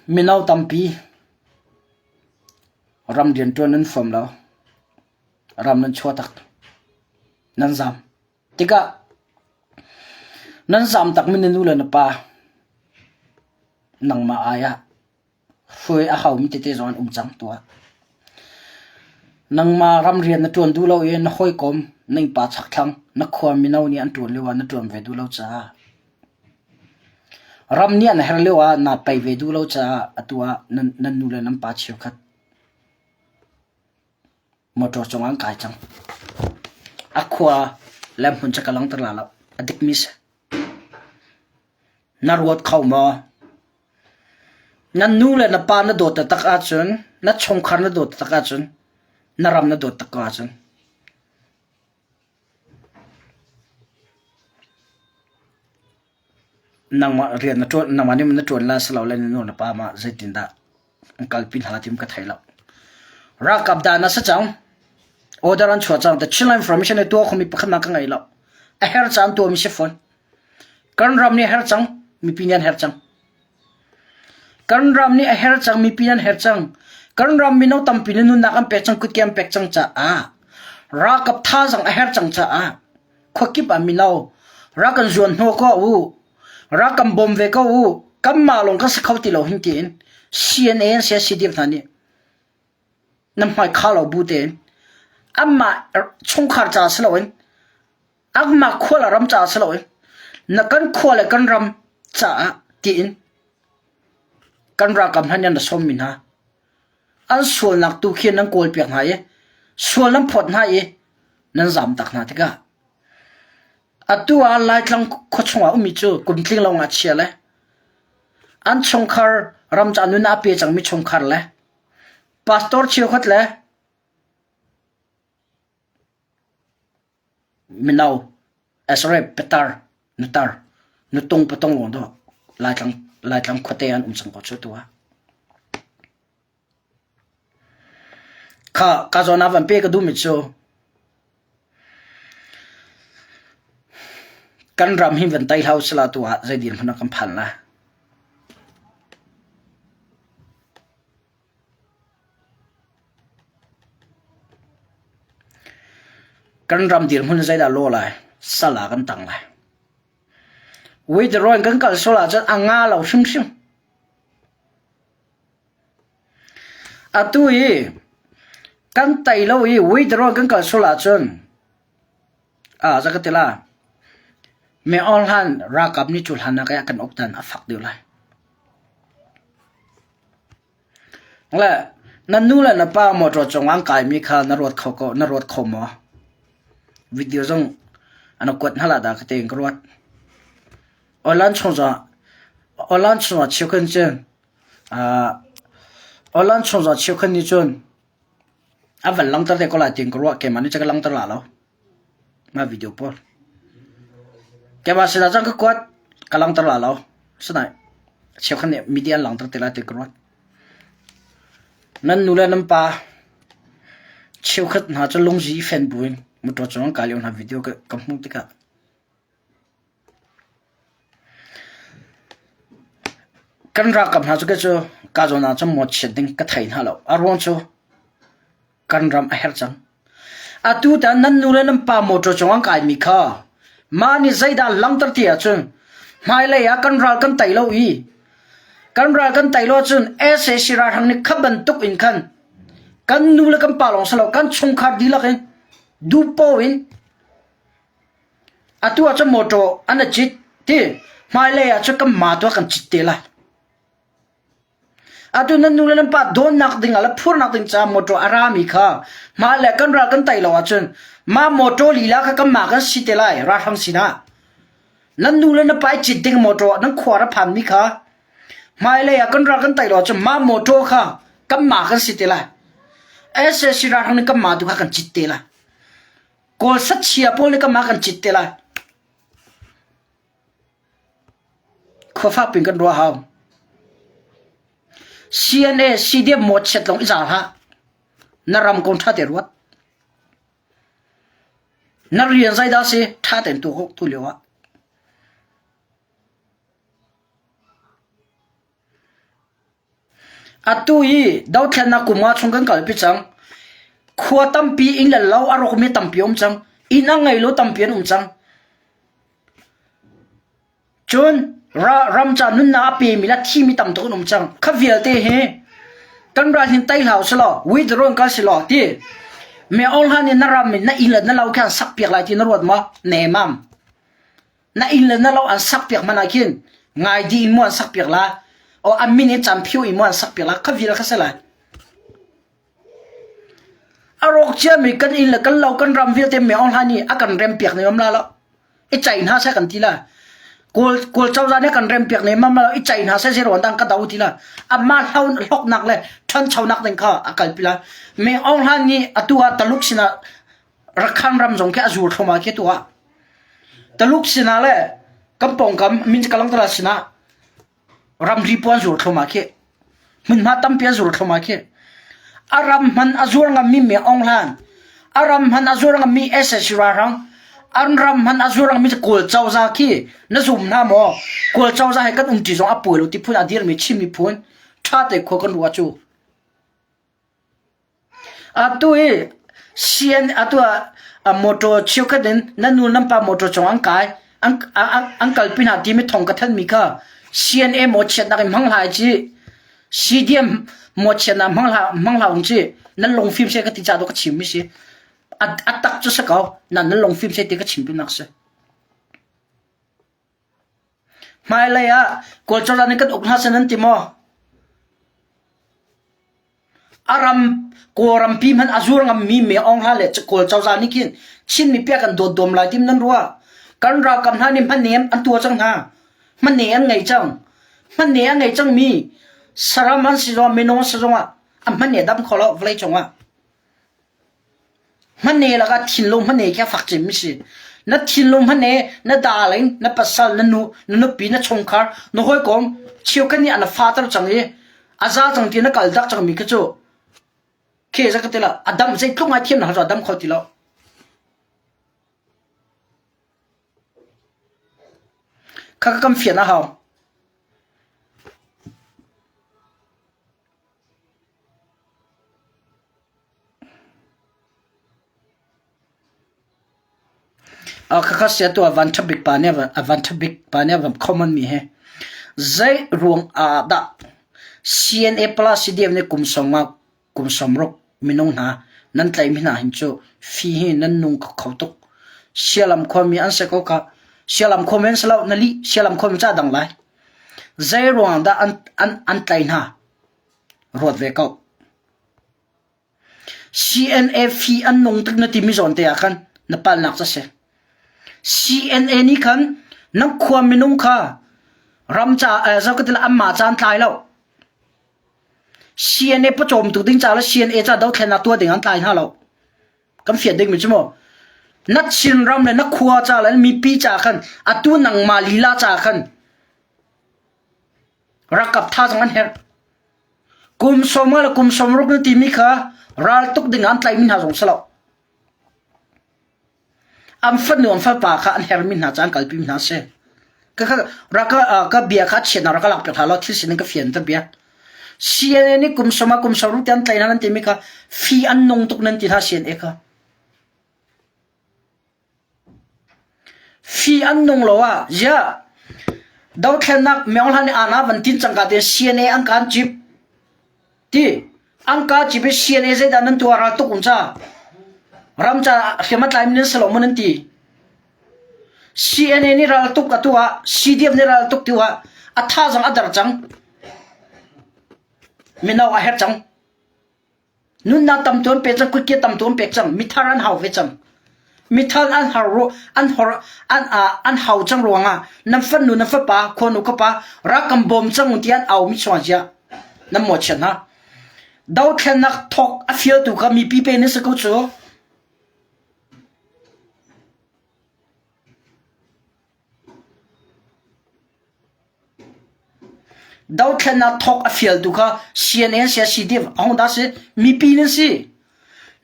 Mino tampi ram rianṭuan nan fuam lo. Ram nan chuah tak. Nan zam. Tikah nan zam takmi na nu le na pa nangmah ai ah hruai a haumi tete zong an um cang tuah. Nangmah ram rian na ṭuan duh lo i na hawikom na innpa chakthlang na khua mino nih an ṭuan lio ah na ṭuan ve duh lo caah ram nih an herh lio ah naa pei ve duh lo caah atu ah nan, nan nu le nan pa cheukhat motor cungah an kai cang. A khua le hmun cu ka langhter la lo. A dikmi si. Na ruat kho maw? Na nu le na pa na dawt taktak ahcun, na chungkhar na dawt taktak ahcun, na ram na dawt taktak ahcun, nangmah rian na ṭuan, nangmah nih na ṭuan lai silole na nu na pa mah zeitindah an kalpi hna tim ka thei lo. Ralkap dan a si cang. Order an chuah cang. The Chinland Information i tuah khomi pakhat ka ngei lo. A her caan tuahmi si fawn. Kan ram nih a her cang. Mipi nih an her cang. Kan ram nih a her cang. Mipi nih an her cang. Kan ram mino tampi nih nunnak an pek cang, kutke an pek cang caah ralkap thazaang a her cang caah khuakip ah mino rak kan zuan hnawh ko u. Rak kan bawm ve ko u. Kanmah lawng kan si kho ti lo hin tiin CNA an si CDF hna nih nan hmai kha lo bu tein anmah chungkhar ca si loin anmah khua le ram ca si loin na kan khua le kan ram caah tiin kan ralkap hna nih an ra sawmmi hna an sualnak tu khi nan kawlpiak hna i sual nan phawt hna i nan zamtak hna tikah Atu ah Laitlang khuachung ah ummi cu kum tling lo ngakchia le an chungkhar ram ca nun a pe cangmi chungkhar le pastor cheukhat le mino esre petar nutar nutung patung lawng dawh Laitlang Laitlang khuate an um cang ko cu tu ah. Kha ka zawn ah van pe ka duhmi cu kan ram hi van tei hlah usih tu ah zei dirhmun ah kan phan lai. Kan ram dirhmun zeidah law lai? Sal ah kan tang lai. Withdraw in kan kal sual ahcun a nga lo hrimhrim. Atu i kan tei lo i withdraw kan kal sual ahcun ah za ka ti la me aung hlan ralkap nih cu hlan ah kan uk dan a fak deuh lai. Le na nu le na pa motor cung an kaimi kha na ruat kho ko na ruat kho maw? Video zong an kuat hna lah dah ka tein ka ruat. Online chung zongah online chungah cheukhat cun online chung zongah cheukhat nih cun a van langhter te ko lai tiin ka ruah keimah nih cun ka langhter la lo mah video pawl. Keimah sinah cun ka kuat ka langhter la lo. Asinain cheukhat nih media an langhter te lai ti ka ruat. Nan nu le nan pa cheukhat hna cu lungzi i fen buin motor cung an kai lio hna video ka, ka hmuh tikah Kan ralkap hna cu kei cu ka zawn ah cun mawchiat ding ka thei hna lo. A ruang cu kan ram a herh cang. Atu tan nan nu le nan pa motor cung an kaimi kha mah nih zeidah langhter ti ahcun hmailei ah kan ral kan tei lo i kan ral kan tei lo ahcun sac ralhrang nih kha bantuk in khan kan nu le kan pa lawng si lo kan chungkhar dihlak in duhpoh in Atu ah cun mawṭaw an i cit ti hmailei ah cun kanmah tu ah kan cit te lai. Atu nan nu le nan pa dawnnak ding ah le phurnak ding caah mawṭaw a rami kha hmailei kan ral kan tei lo ahcun mah mawṭaw lila kha kanmah kan si te lai ralhrang sinah. Nan nu le na pa i cit ding mawṭaw nan khua ra phanmi kha hmailei ah kan ral kan tei lo ahcun mah mawṭaw kha kanmah kan si te lai. SAC ralhrang nih kanmah tu kha kan cit te lai. Kawl sachia pawl nih kanmah kan cit te lai. Khua fak pin kan ruah hau. CNA CDF mawchiat lawng i zaal hlah. Na ram kong ṭha te ruat. Na rian zeidah si ṭha tein tu tu lio ah. Atu i dothlennak kum nga chung kan kalpi cang. Khua tampi inn le lo a rawkmi tampi um cang. Inn a ngei lo tampi an um cang. Cun ram ca nunnak a pemi le a thimi tam tuk an um cang. Kha vialte hi kan ral hin tei hlah usih withdraw in kal si law ti me ol hlan in na ram in na inn le na lo khi an sak piak lai ti na ruat maw? Nemam. Na inn le na lo an sak piak hmanh ah khin ngai di in mu an sak piak la. O an min in cam phiu in mu an sak piak la. Kha vial kha si lai. A rawk ciami kan inn le kan lo kan ram vialte me ol hlan i a kan rem piak ne mam la lo. I cai hna seh kan ti la. Kawl Kawl cozah nih kan rem piak ne mam la i cai hna seh zero dang ka do ti la. Amah hloknak le ṭhanchonak ding kha a kalpi la. Me Aung Hlan nih atu ah Taluk sinah Rakhan ram zong khi a zur thluahmah khi tu ah. Taluk sinah le kan pawngkam min kalang tala sinah ramri puan zur thluahmah khi. Hmunhma tampi a zur thluahmah khi. A ram hman a zuar ngammi Me Aung Hlan, a ram hman a zuar ngammi SSC ralhrang, an ram hman a zuar ngammi Kawl cozah khi na zum hna maw? Kawl cozah he kan umṭi zong a puai lo ti phun a dirmi Chin miphun ṭha te khua kan ruah cu. Atu hi CN atu ah motor cheukhat in nan nu nan pa motor cung an kai an an kalpi hna timi thong ka thanmi kha CNA mawchiatnak in hmang hlah ci CDM mawchiatnak hmang hlah hmang hlah ung ci nan lungfim se ka ti ca do ka chim mi si a tak cu si ko nan nan lungfim se ti ka chim pinak si. Hmailei ah Kawl cozah nih kan uk hna seh nan ti maw? A ram Kawlrampi hmanh a zuar ngammi Me Aung Hla le Kawl cozah nih khin Chin mipi a kan dawt dawm lai tim nan ruah. Kan ralkap hna nih hmanne an tuah cang hna. Hmanne an ngei cang. Hmanne a ngei cangmi saram an si zongah minung an si zongah a hmanne a dam kho lo vawlei cungah. Hmane lakah thinlung hmane khi a fak cemmi si. Na thinlung hmane, na darling, na pasal, na nu, na nupi, na chungkhar, na hawikom cheukhat nih an fater cang i a za cang ti na kal dak cangmi khi cu khi za ka ti lo a dam zeitluk ngai thiam na cu a dam kho ti lo. Kha ka kan fian a hau. Khakha sia tu a van ṭha bik pa nih a van ṭha bik pa nih a van common mi hi zei ruang ah dah CNA plus CDF nih kum sawm nga kum sawmruk minung hna nan tlaihmi hna hin cu fi hi nan nung kho tuk. Sialam khuami an si ko kha. Sialam khuami an si lo na lih sialam khuami ca dang lai. Zei ruang dah an an an tlaih hna? Ruat ve ko. CNA fi an nung tuk na timi zawn te ah khan na palnak cu a si. CNA nih khan nan khua minung kha ram ca eh, zo ka ti la anmah ca an tlai lo. CNA pawcawmtu ding ca le CNA ca dothlennak tuah ding an tlai hna lo. Kan fian dingmi cu mu. Na Chinram le na khua ca le mipi ca khan atu nangmah lila ca khan Ralkap thazaang an herh. Kum sawma le kum sawmruk na timi kha raltuk ding ah an tlaihmi hna zong si lo. An fanu an fapa kha an hermi hna ca an kalpimi hna si. Ka ka raka ka bia kha chiatnak rak ka lak piak hlah law thil sining ka fian ta bia. CNA nih kum sawma kum sawmruk te an tlaih hna nan timi kha fi an nung tuk nan ti hna CNA kha. Fi an nung lo ah ziah dothlennak Myohla nih aana van tin cangka tein CNA an kaan cip ti an ka cip i CNA zeidah nan tuah ral tuk um ca ram ca hriam a tlai mi nan si lo maw nan ti CNA nih ral tuk a tuah CDF nih ral tuk tuah a thazaang a dar cang mino a herh cang Nunnak tam tu an pek cang, kutke tam tu an pek cang, mithar an hau ve cang. Mithar an har ru an hor an an hau cang ruangah nan fanu nan fapa khuanu khuapa rak kan bawm cang ti an au mi chuang zia nan mo chiat hna. Dothlennak thok a fial tu kha mipi pe ni si ko cu. Dothlennak thawk a fialtu kha CNN si CDF ahodah si mipi nan si.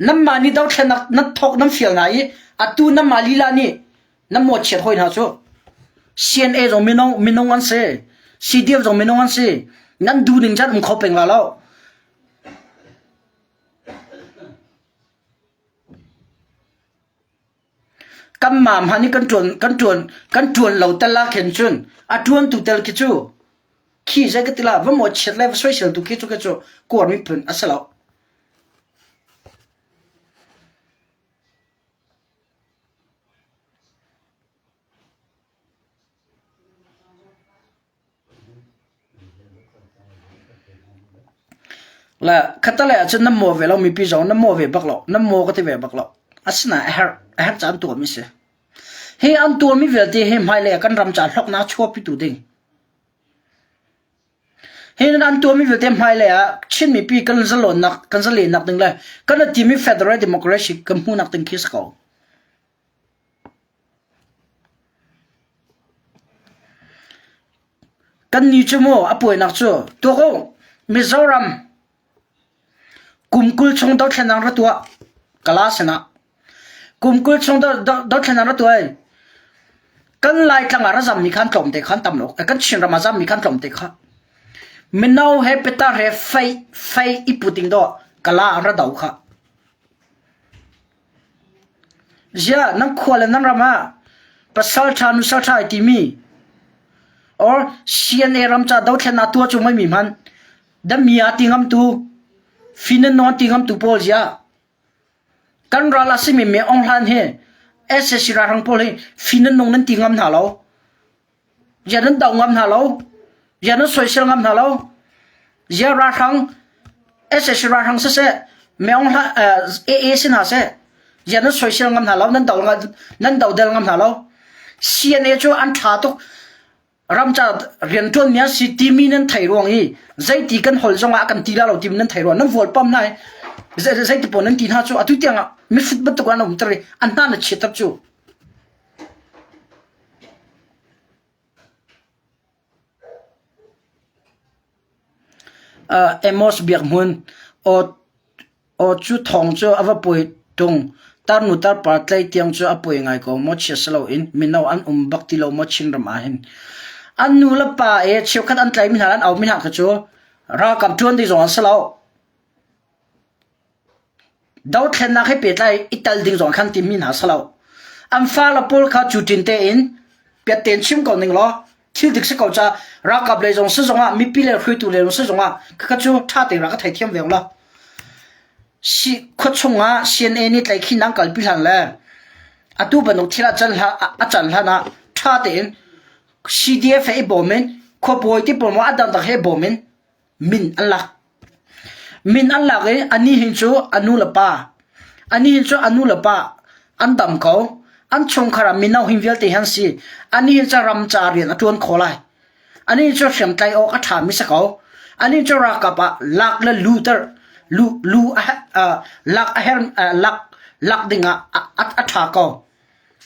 Nanmah nih dothlennak nan thawk nan fial hna i atu nanmah lila nih nan mawhchiat hawi hna cu. CNA zong minung minung an si. CDF zong minung an si. Nan duh ning cun um kho peng la lo. Kanmah hmanh nih kan ṭuan kan ṭuan kan ṭuan lo tel ah khin cun a ṭuantu tel khi cu khi zei ka ti la va mawhchiat le va soiseltu khi cu khi cu Kawl miphun a si lo. Le khatalei ahcun nan maw ve lo mipi zong nan maw ve bak lo nan maw ka ti ve bak lo asinain a herh a herh caan tuahmi si hi an tuahmi vialte hi hmailei ah kan ram ca hlawknak chuahpitu ding hi an tuahmi vialte hmailei ah Chin mipi kan zalawnnak kan zalennak ding le kan timi federal democracy kan hmuhnak ding khi si ko. Kannih cu maw a puainak cu tuak u Mizoram kum 20 chung dothlennak ra tuah Kala sinah kum 20 chung dothlennak ra tuah i kan Laitlang ah ra zammi kha an tlawmte kha an tam lo kan Chinram ah zammi kha an tlawmte kha mino he pitar he fei fei i put ding dawh Kala an ra do kha. Ziah nan khua le nan ram ah pasal ṭha nusal ṭha ai timi or CNA ram ca dothlennak tuah cu mi hmanh dami ah ti ngamtu fin an nawn ti ngamtu pawl ziah kan ral a simi me Aung Hlan hi SAC ralhrang pawl hi fin an nung nan ti ngam hna lo. Ziah nan doh ngam hna lo? Ziah nan soisel ngam hna lo? Ziah ralhrang SAC ralhrang siseh Meong hlah AA si hna seh ziah nan soisel ngam hna lo? Nan do nan dodel ngam hna lo? CNA cu an ṭha tuk ramca rianṭuan mi an si timi nan thei ruang i zeiti kan hol zongah a kan ti la lo timi nan thei ruang nan vual pam hna i zeiti pawl nan ti hna cu atu tiangah mifut bantuk an um ter i an hna na chiat cu. Amos Biakhmun aw cu thawng cu a va puai ṭung. Tarnu tarpa tlei tiang cu a puai ngai ko. Mawchia si loin mino an um bak ti lo maw Chinram ahhin. An nu le pa i cheukhat an tlaimi hna le an aumi hna kha cu ralkap ṭuan ding zong an si lo. Dothlennak he pehtlai i tel ding zong khan timmi hna si lo. An fale pawl kha cutin tein piattein chim ko ning law thil dik si ko ca ralkap lei zong si zongah mipi le hruaitu lei zong si zongah khakha cu ṭha tein rak ka theithiam ve la. Si khua chungah CNA nih tlaihkhin an kalpi hlan le atu bantuk thil a can hlan a can hlan ah ṭha tein CDF he i bawm in khuabawi ti pawl maw a dangdang he bawm in min an lak. Min an lak i anih hin cu a nu le pa anih hin cu a nu le pa an dam ko. An chungkhar ah mino hin vialte hi an si. Anih hin cu ram ca rian a ṭuan kho lai. Anih cu hriamtlai awk a ṭhami si ko. Anih cu ralkap ah lak le lu ter lu lu a lak a her lak lak ding ah a a ṭha ko.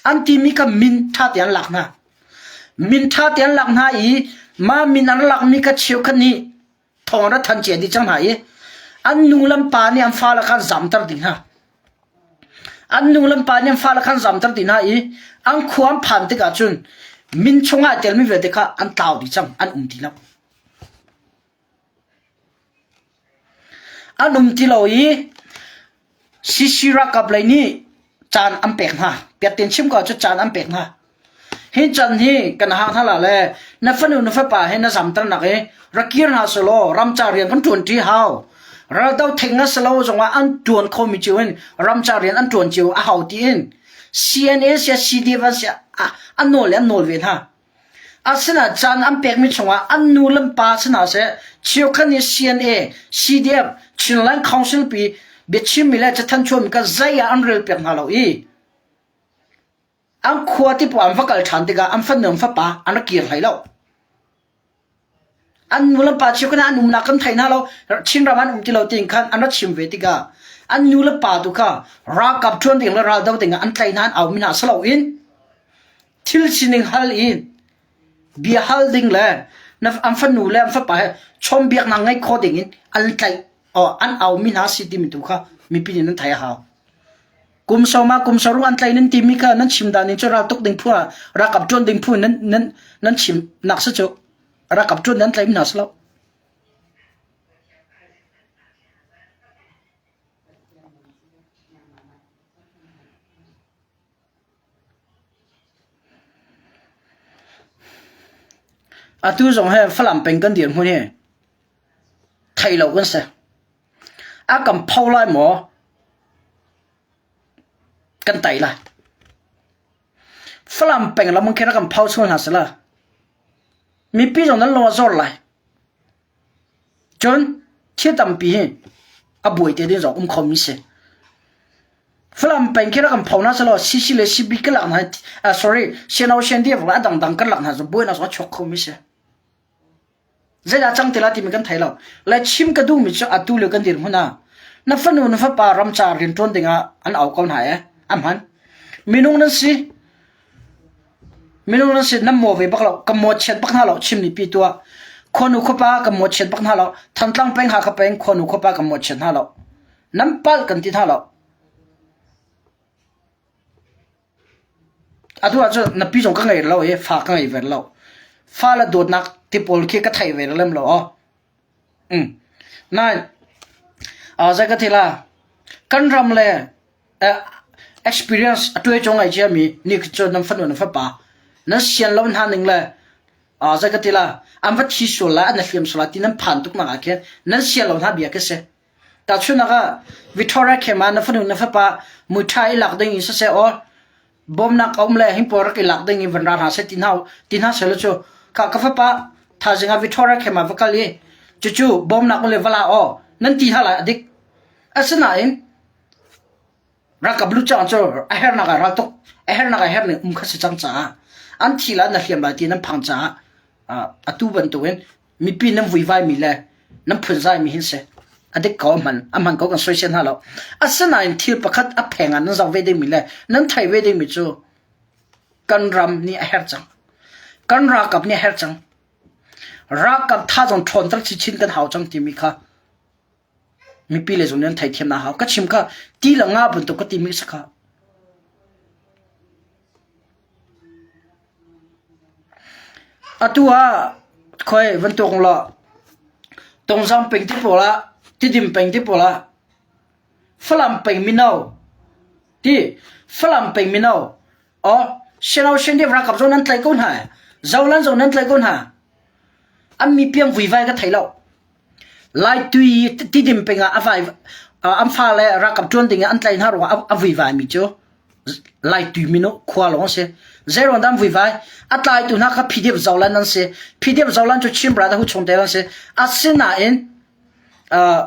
An timi kha min ṭha te an lak hna. Min ṭha te an lak hna i mah min an lakmi kha cheukhat nih thawng ra than cia dih cang hna i an nu le an pa nih an fale kha an zamter dih hna. An nu le an pa nih an fale kha an zamter dih hna i an khua an phan tikah cun min chungah telmi vialte kha an tlau dih cang, an um ti lo. An um ti lo i CC ralkap lei nih caan an pek hna. Piattin chim ko cu caan an pek hna. Hi caan hi kan hang hna la le na fanu na fapa he na zamter nak i rak kir hna selaw ramca rian kan ṭuan ṭi hau. Raldo theng na selo zongah an ṭuan khomi cio in ramca rian an ṭuan cio a hau tiin CNA sia CDF an sia an nawl le an nawl ve hna. Asinain caan an pekmi chungah an nu le an pa si hna seh, cheukhat nih CNA, CDF, Chinland Council pi biachimmi le cathanh chuahmi kha zei ah an relpiak hna lo i an khua ti paoh an va kal ṭhan tikah an fanu an fapa an rak kir hlei lo. An nu le pa cheukhat an umnak kan thei hna lo, Chinram an um ti lo tiin khan an rak chim ve tikah an nu le pa tu kha ralkap ṭuan ding le raldo ding ah an tlaih hna an aumi hna si loin Thil sining hal i bia hal ding le na an fanu le an fapa he chawnhbiaknak ngeih khawh ding in an tlaih an aumi hna si timi tu kha mipi nih nan theih a hau. Kum sawm ah kum saruk an tlaih nan timi kha nan chim dan in cu raltuk ding phu ah ralkap ṭuan ding phu nan nan nan chim nak si cu ralkap ṭuan nan tlaih mi hna si lo. Atu zong he Falam peng kan dirhmun hi thei lo kan si. A kan pho lai maw? Kan tai lai. Falam peng lam khin a kan pho sual hna sila. Mipi zong nan lung a zor lai. Cun thil tampi hi a buai te ding zong um kho mi si. Falam peng khi rak kan pho hna selaw CC le CB ka lak hna uh, sorry CNO CNDF le a dangdang kan lak hna cu buainak zong a chuak kho mi si. Zeidah cang te la timi kan thei lo. Le chim ka duhmi cu atu le kan dirhmun ah na fanu na fapa ramcar rian ṭuan dingah an au ko hna e a hman. Minung nan si. Minung nan si nan maw ve bak lo ka maw chiat bak hna lo chim ni pi tuah. Khuanu khuapa ka maw chiat bak hna lo. Thantlang peng Hakha peng khuanu khuapa ka maw chiat hna lo. Nan palh kan ti hna lo. Atu ahcun na pi zong ka ngei lo i fa ka ngei ve lo. Fa le dawtnak ti pawl khi ka thei ve lem lo aw. Mm. Nain, uh, zei ka ti la, kan ram le uh, experience a tuai cung ngai ciami ni cu nan fanu nan fapa nan sian lo hna ning le uh, zei ka ti la, an va thi sual la, an hliam sual la ti nan phan tuk nak ah khin nan sian lo hna bia khi si. Tahchunhnak ah, Victoria camp ah na fanu na fapa muiṭha i lak ding in siseh or bawmnak a um le hin pawl rak i lak ding in van ra hna seh ti hna ti hna seh law cu ka ka fapa thaizing ah Victoria camp ah va kal i cucu bawmnak um le va la aw nan ti hna lai a dik. Asinain ralkap lu cang cu a hernak ah ral tuk a hernak ah herning um kha si cang caah an thi la na hliam lai ti nan phang caah atu bantukin mipi nan vuivaimi le nan phunzaimi hin si a dik ko a hman a hman ko kan soisel hna lo asinain thil pakhat a pheng ah nan zoh ve dingmi le nan thei ve dingmi cu kan ram nih a herh cang kan ralkap nih a herh cang ralkap tha zong ṭhawnter chinchin kan hau cang timi kha Mipi le zong nih an theithiam a hau. Ka chim kha ti le nga bantuk ka timi si kha. Atu ah khoi van tuak law Tongzang peng ti pawl ah Tidim peng ti pawl ah Falam peng mino ti Falam peng mino oh Sino Shin ralkap zong nan tlaih ko hna Zolan zong nan tlaih ko hna an mi piang vuivai ka thei lo Laitui Tidim peng ah a vai an fale ralkap ṭuan ding ah an tlaih hna ruangah a vuivai mi cu Laitui mino khua lawng a si. Zeiruang dah an vuivai? A tlaitu hna kha PDF Zoland an si. PDF Zoland cu Chin Brotherhood chungtel an si. Asinain uh,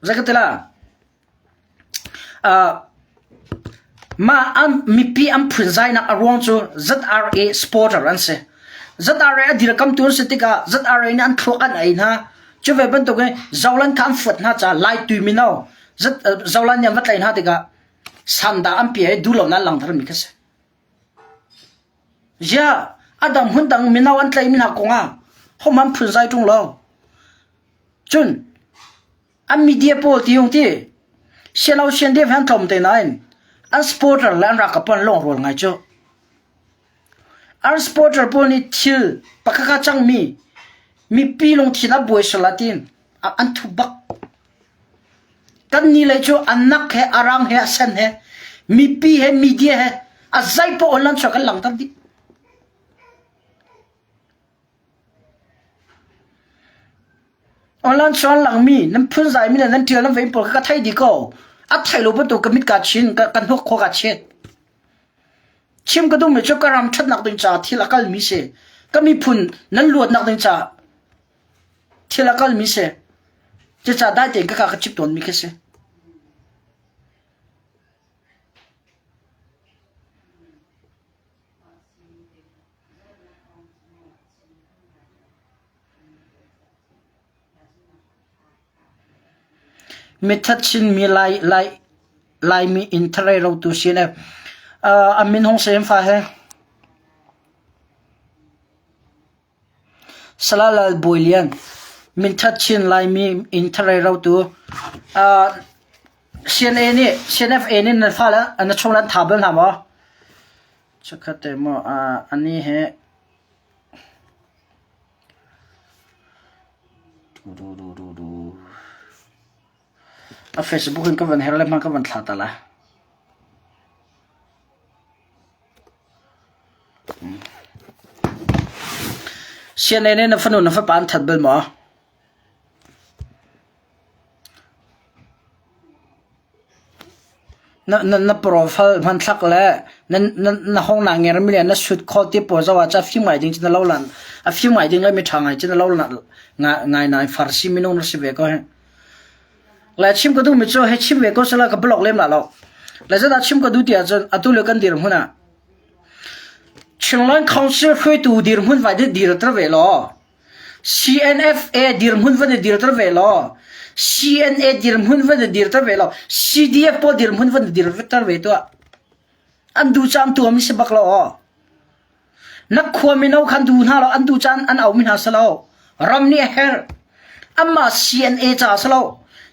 zei ka ti la? Mah an mipi an phunzainak a ruang cu ZRA supporter an si. ZRA a dirkamtu an si tikah ZRA nih an thluak an ei hna. Cu ve bantukin Zoland kha an fuat hna caah Laitui mino Zoland nih an va tlaih hna tikah sanda an pia i duhlonak an langhtermi kha si. Ziah a dang hmun dang mino an tlaihmi hna kongah hohmanh an phunzai ṭung lo. Cun An media pawl ti hung ti siano sian deuh han tlawm te nain an supporter le an ralkap pawl an lawngrual ngai cu. An supporter pawl nih thil pakhat kha cangmi mipi lungthin a buai sual ah tiin an thup bak. Kan ni lei cu an nak he a rang he a sen he mipi he media he a zei paoh in an chuak an langhter dih. Online chuan langmi nan phunzaimi le nan ṭial nan vein pawl kha ka thei dih ko. A thei lo bantuk ka mit kaa chin, ka, ka hnuk khua kaa chet. Chim ka duhmi cu ka ram ṭhatnak ding caah thil a kalmi si. Ka miphun nan luatnak ding caah thil a kalmi si. Cucaah dai tein ka ka ka chip tawnmi khi si. Mithat chinmi Lai, Lai, Laimi inn tharei rotu sin e. Uh, a min hong sem fa he. Salalal Bawi Lian, minthat chin Laimi inn tharei rotu. Uh, CNA nih, CNFA nih nan fale na chung lan tha bal hna maw? Chikkhat te maw ani he a Facebook in ka van her le hmang ka van thla ta lai. CNA nih na fanu na fapa an that bal maw? Na, na, na profile hmanthlak le na, na, na hong na ngermi le na sut kho ti pawl zoh ah cu a fim ngai ding cu na lo lan a fim ngai ding le mi ṭha ngai cu na lo lan ngai nai farsi minung na si ve ko hi. Le chim ka duhmi cu hei chim ve ko sala ka blog lem la lo. Le zeidah chim ka duh ti ahcun atu le kan dirhmun ah Chinland Council hruaitu dirhmun vai dir dirter ve law CNFA dirhmun van i dirter ve law CNA dirhmun van i dirter ve law CDF pawl dirhmun van i dirter ve tuah. An duh caan tuam si bak lo aw. Na khua mino khan duh hna lo an duh caan an aumi hna si lo. Ram nih a herh. Amah CNA ca si lo.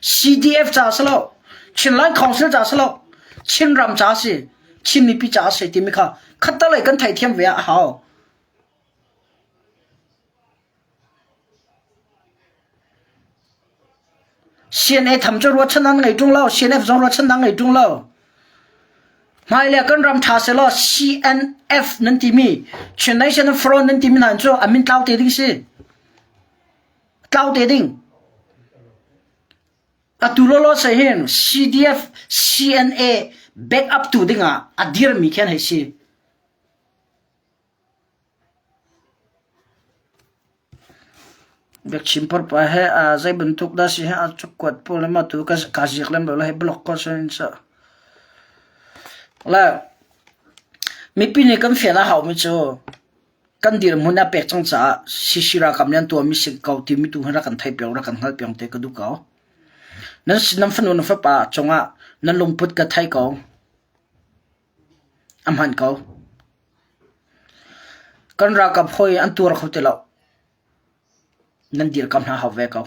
CDF ca si lo. Chinland Council ca si lo. Chinram ca si. Chin mipi ca si timi kha khattalei kan theithiam ve ah a hau. CNA tham cu ruahchan an ngei ṭung lo. CNF zong ruahchan an ngei ṭung lo. Hmailei kan ram ṭha sehlaw CNF nan timi Chin Nation Front nan timi hna cu a min tlau te ding si. Tlau te ding. Atu lawlaw se hin CDF CNA backup tu dingah a dirmi khi an hei si. Biakchim parpa he aa zei bantuk dah si he aa cukkuat pawl le mah tu ka ziak lem lo le hei block ko sin sa. Le mipi nih kan fian a haumi cu kan dirhmun a pek cang caah CC ralkap nih an tuahmi si ko timi tu hi rak kan theih piak rak kan hngalh piak te ka duh ko. Nan nan fanu nan fapa cungah nan lungput ka thei ko. A hman ko. Kan ralkap hawi an tuar kho ti lo. Nan dirkamh hna hau ve ko.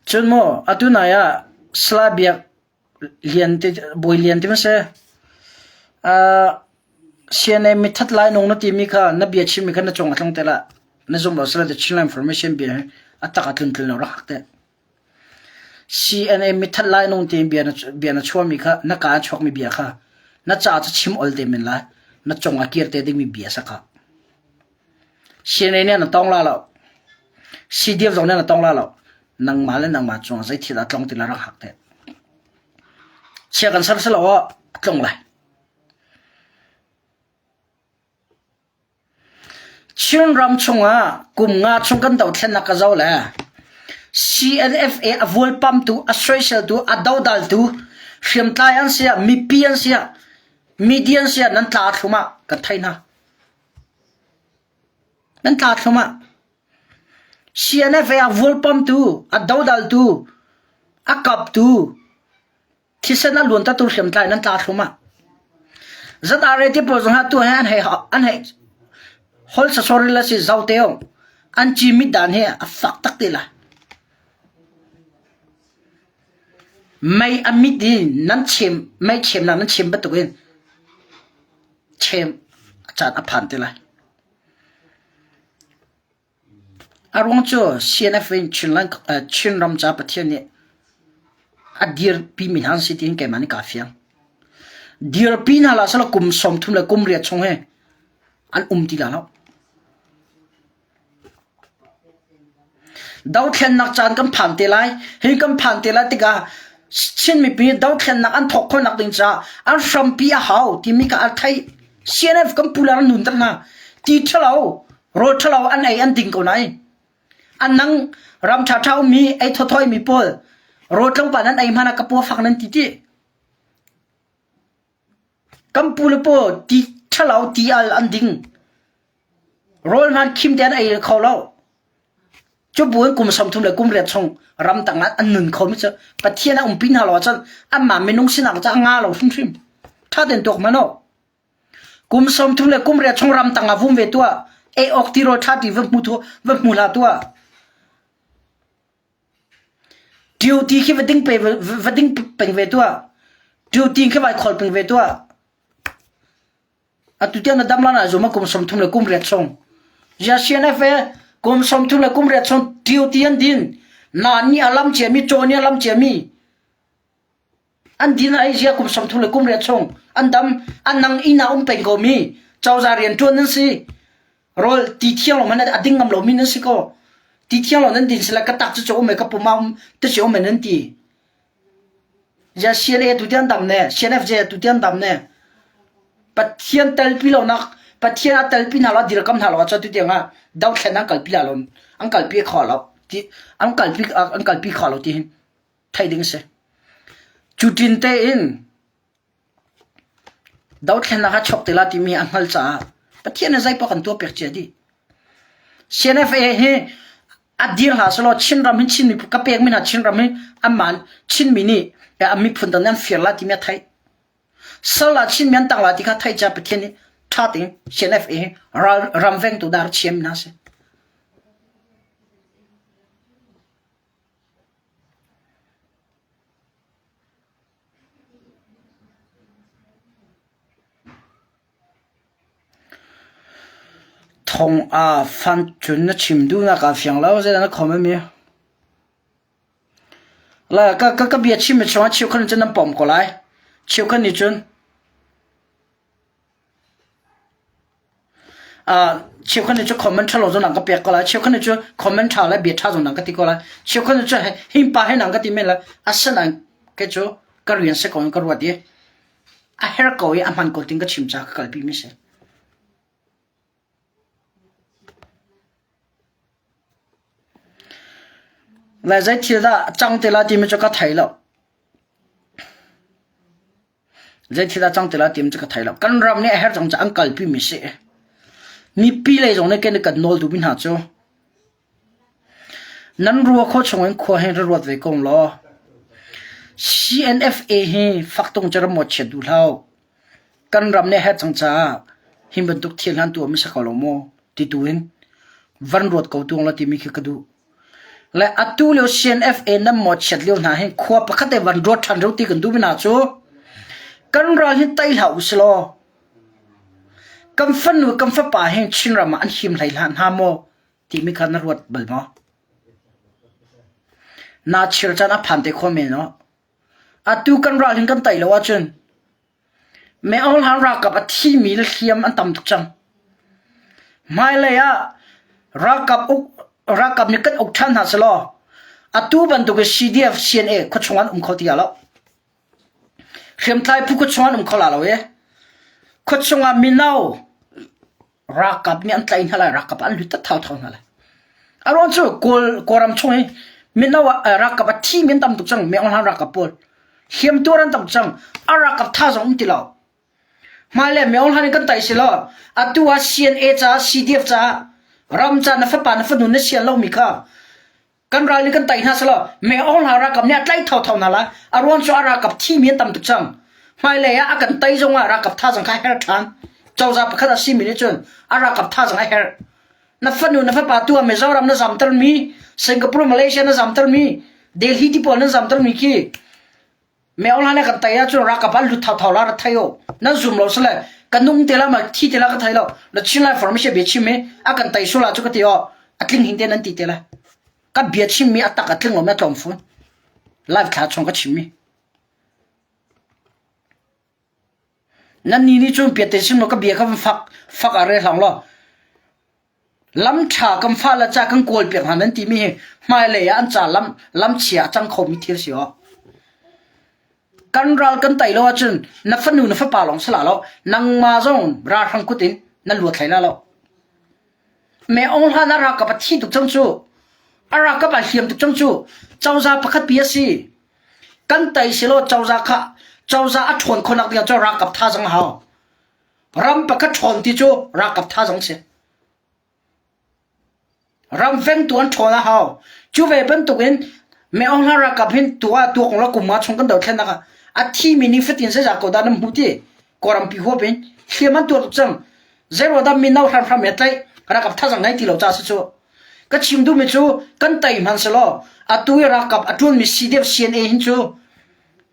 Cun maw atu nai ah Salai Biak Lian te Bawi Lian ti ma si? Uh, CNA mithat lai nung na timi kha na bia chimmi kha na cung a tlung te la. Na zum lo sila the Chinland Information bia hi a tak a tlun tlun lo rak hak te. CNA mithat lainawng tein bia na chuahmi kha na kaa chuakmi bia kha na ca cu chim ol te men lai na cung ah kir te dingmi bia sa kha. CNA nih na tong la lo. CDF zong nih na tong la lo. Nangmah le nangmah cungah zei thil dah tlong ti la rak hak te. Chia kan ser silo ah a tlung lai. Chinram chungah kum nga chung kan dothlennak ka zoh le CNFA a vualpamtu, a soiseltu, a dodaltu, hriamtlai an si ah, mipi an si ah, media an si ah nan tla thlum ah kan thei hna. Nan tla thlum ah. CNFA a vualpamtu, a dodaltu, a kaptu, Thisen a luan tu hriamtlai nan tla thlum ah. ZRA ti pawl zong tu he an hei an hei hol sasori la si zau te ong an chi mit dan he a fak tak te la. Mei a mit i nan chem mei chem na nan chem bantuk in chem a caan a phan te lai. A ruang cu CNF in Chinram ca Pathian nih a dirpimi hna an si tiin keimah nih kaa fiang. Dirpi hna hlah sehlaw kum 30 le kum riat chung hi an um ti lai lo. Dothlennak caan kan phan te lai. Hi kan phan te lai tikah Chin mipi dothlennak an thawk khawhnak ding caah an hrampi a hau timi kha a theih. CNF kan pu le an nunter hna. Ti ṭhalo Rawl ṭhalo an ei an ding ko nain an nang ram ṭhaṭha ummi ei thawthawi mi pawl rawl tlawmpal nan ei hmanh ah ka paw fak nan ti ti. Kan pu le paw ti ṭhalo ti al an ding. Rawl hman khim te an ei kho lo. Cu bu in kum 30 le kum riat chung ram tang ah an nun kho mi cu Pathian a umpi hna lo ahcun anmah minung sinak cu a nga lo hrimhrim. Ṭha tein tuak hmanh u. Kum 30 le kum riat chung ramtang ah vum ve tuah. Ei awk tirawl ṭha ti va hmu thu va hmu hlah tuah. Duty khi va ding pe va ding peng ve tuah. Duty khi vai khawl peng ve tuah. Atu tiang na dam lan ah zuma kum 30 le kum riat chung. Ya CNF kum 30 le kum riat chung duty an din. Na ni alam cia mi, chaw ni alam cia mi. An din a ei zia kum 30 le kum riat chung an dam an nang inn ah um peng ko mi cozah rian ṭuan nan si. Rawl ti thiang lo man a ding ngam lo mi nan si ko. Ti thiang lo nan din sila ka tak cu cu um e ka pum ah um te si um e nan ti. Zia CNA tu tiang dam ne CNFJ tu tiang dam ne. Pathian telpi lonak Pathian a telpi hna lo a dirkam hna lo ahcun tu tiang ah dothlen an kalpi la lo an kalpi kho lo ti an kalpi an kalpi kho lo ti hin theih ding a si. Cu tin tein dothlennak a chuak te la timi a hngal caah Pathian nih zeipaoh kan tuah piak cia dih. CNFA hi a dir hlah selaw Chinram hi Chin miphun ka pekmi hna Chinram hi anmah Chinmi nih a miphun dang nih an fir la timi a theih. Sal ah Chinmi an tang la ti kha theih cia Pathian nih ṭha tein CNFA hi ral ram vengtu dar chiami hna a si. Thong ah fan cun na chim duhnak aa fiang lo zeidah na khom ami? La ka ka ka bia chim mi chungah cheukhat cun nan pom ko lai. Cheukhat nih cun Cheukhat nih cu comment ṭhalo zong an ka pek ko lai. Cheukhat nih cu comment ṭha le bia ṭha zong an ka ti ko lai. Cheukhat nih cu hi pa he nang ka ti men lai. Asinain kei cu ka rian si ko in ka ruat i a herh ko i a hman ko ting ka chim caah ka kalpi mi si. Lai zei thil dah cang te la timi cu ka thei lo. Zeithil dah cang ti lai timi cu ka thei lo. Kan ram nih a herh cang caah an kalpi mi si. Mipi lei zong nih kan kan nawl duhmi hna cu nan rua khawh chung in khua hi ra ruat ve ko law CNFA hi faktung cu ram chiat duh hlah. Kan ram nih a herh cang caah hi bantuk thil han tuah mi si ko lo maw ti tu in van ruat ko tung la timi khi ka duh. Le atu lio CNFA nan mawchiat lio hna hi khua pakhat e van ruat ṭhan reu ti kan duh mi hna cu kan ral hi tei hlah usih law kan fanu kan fapa hi Chinram ah an him hlei hlah hna maw timi kha na ruat bal maw? Naa chir caan a phan te kho men aw. Atu kan ral hin kan tei lo ahcun Meohlan ralkap a thimi le hliam an tam tuk cang. Hmailei ah ralkap uk ralkap nih kan uk ṭhan hna selaw atu bantuk in CDF CNA khuachung an um kho ti lo. Hriamtlai phu khuachung an um kho la lo i khuachung ah mino ralkap nih an tlaih hna lai ralkap an lut thau thau hna lai a ruang cu kawl kawlram chung hi mino ralkap a thi mi an tam tuk cang Meng Hlan ralkap pawl hliamtuar an tam cang a ralkap tha zong um ti lo hmailei Meng Hlan in kan tai si lo atu ah CNA caah CDF caah ram ca na fapa na fanu na sian lomi kha Kan ral nih kan tei hna selaw Meng Aung Hlaing ralkap nih a tlaih thotho hna lai. A ruang cu a ralkap thimi an tam tuk cang. Hmailei ah a kan tei zong ah ralkap thazang kha a herh ṭhan. Cozah pakhat a simi nih cun a ralkap thazang a herh. Na fanu na fapa tu ah Mizoram na zamtermi, Singapore, Malaysia na zamtermi, Delhi ti pawl nan zamtermi khi Meng Aung Hlaing nih a kan tei ahcun ralkap an lut thotho la ra thei u. Nan zum lo sile ka nung te la ma thi te la ka thei lo. Na Chin Lai Forum bia chim i a kan tei sul ah cu ka ti aw a tling hin te nan ti te lai. Ka bia chimmi a tak a tling lo mi a tlawm fun. Live thla chung ka chimmi. Nan ni nih cun piate sim lo ka bia kha van fak fak a re hlang law lam ṭha kan fa le ca kan kawl piak hna nan timi hi hmailei ah an ca lam lam chia a cang khomi thil si aw. Kan ral kan tei lo ahcun na fanu na fapa lawng si la lo nangmah zong ralhrang kut in na luat hlei la lo. Me Aung Hlan a ralkap a thi tuk cang cu. A ralkap a hliam tuk cang cu. Cozah pakhat pi a si. Kan tei selaw cozah kha cozah a ṭhawn khawhnak ding ah cun ralkap thazang a hau. Ram pakhat ṭhawn ti cu ralkap thazang si. Ram vengtu an ṭhawn a hau. Cu ve bantukin Me Aung Hlaing ralkap hin tu ah tuak la kum nga chung kan dothlennak ah a thimi ning fatin zeizah ko dah nan hmu ti Kawlrampi huap in hliam an tuar tuk cang. Zeiruang dah mino hramhram he tlaih ralkap thazang ngei ti lo ca si cu. Ka chim duhmi cu kan tei hmanh selaw atu i ralkap a ṭuanmi CDF CNA hin cu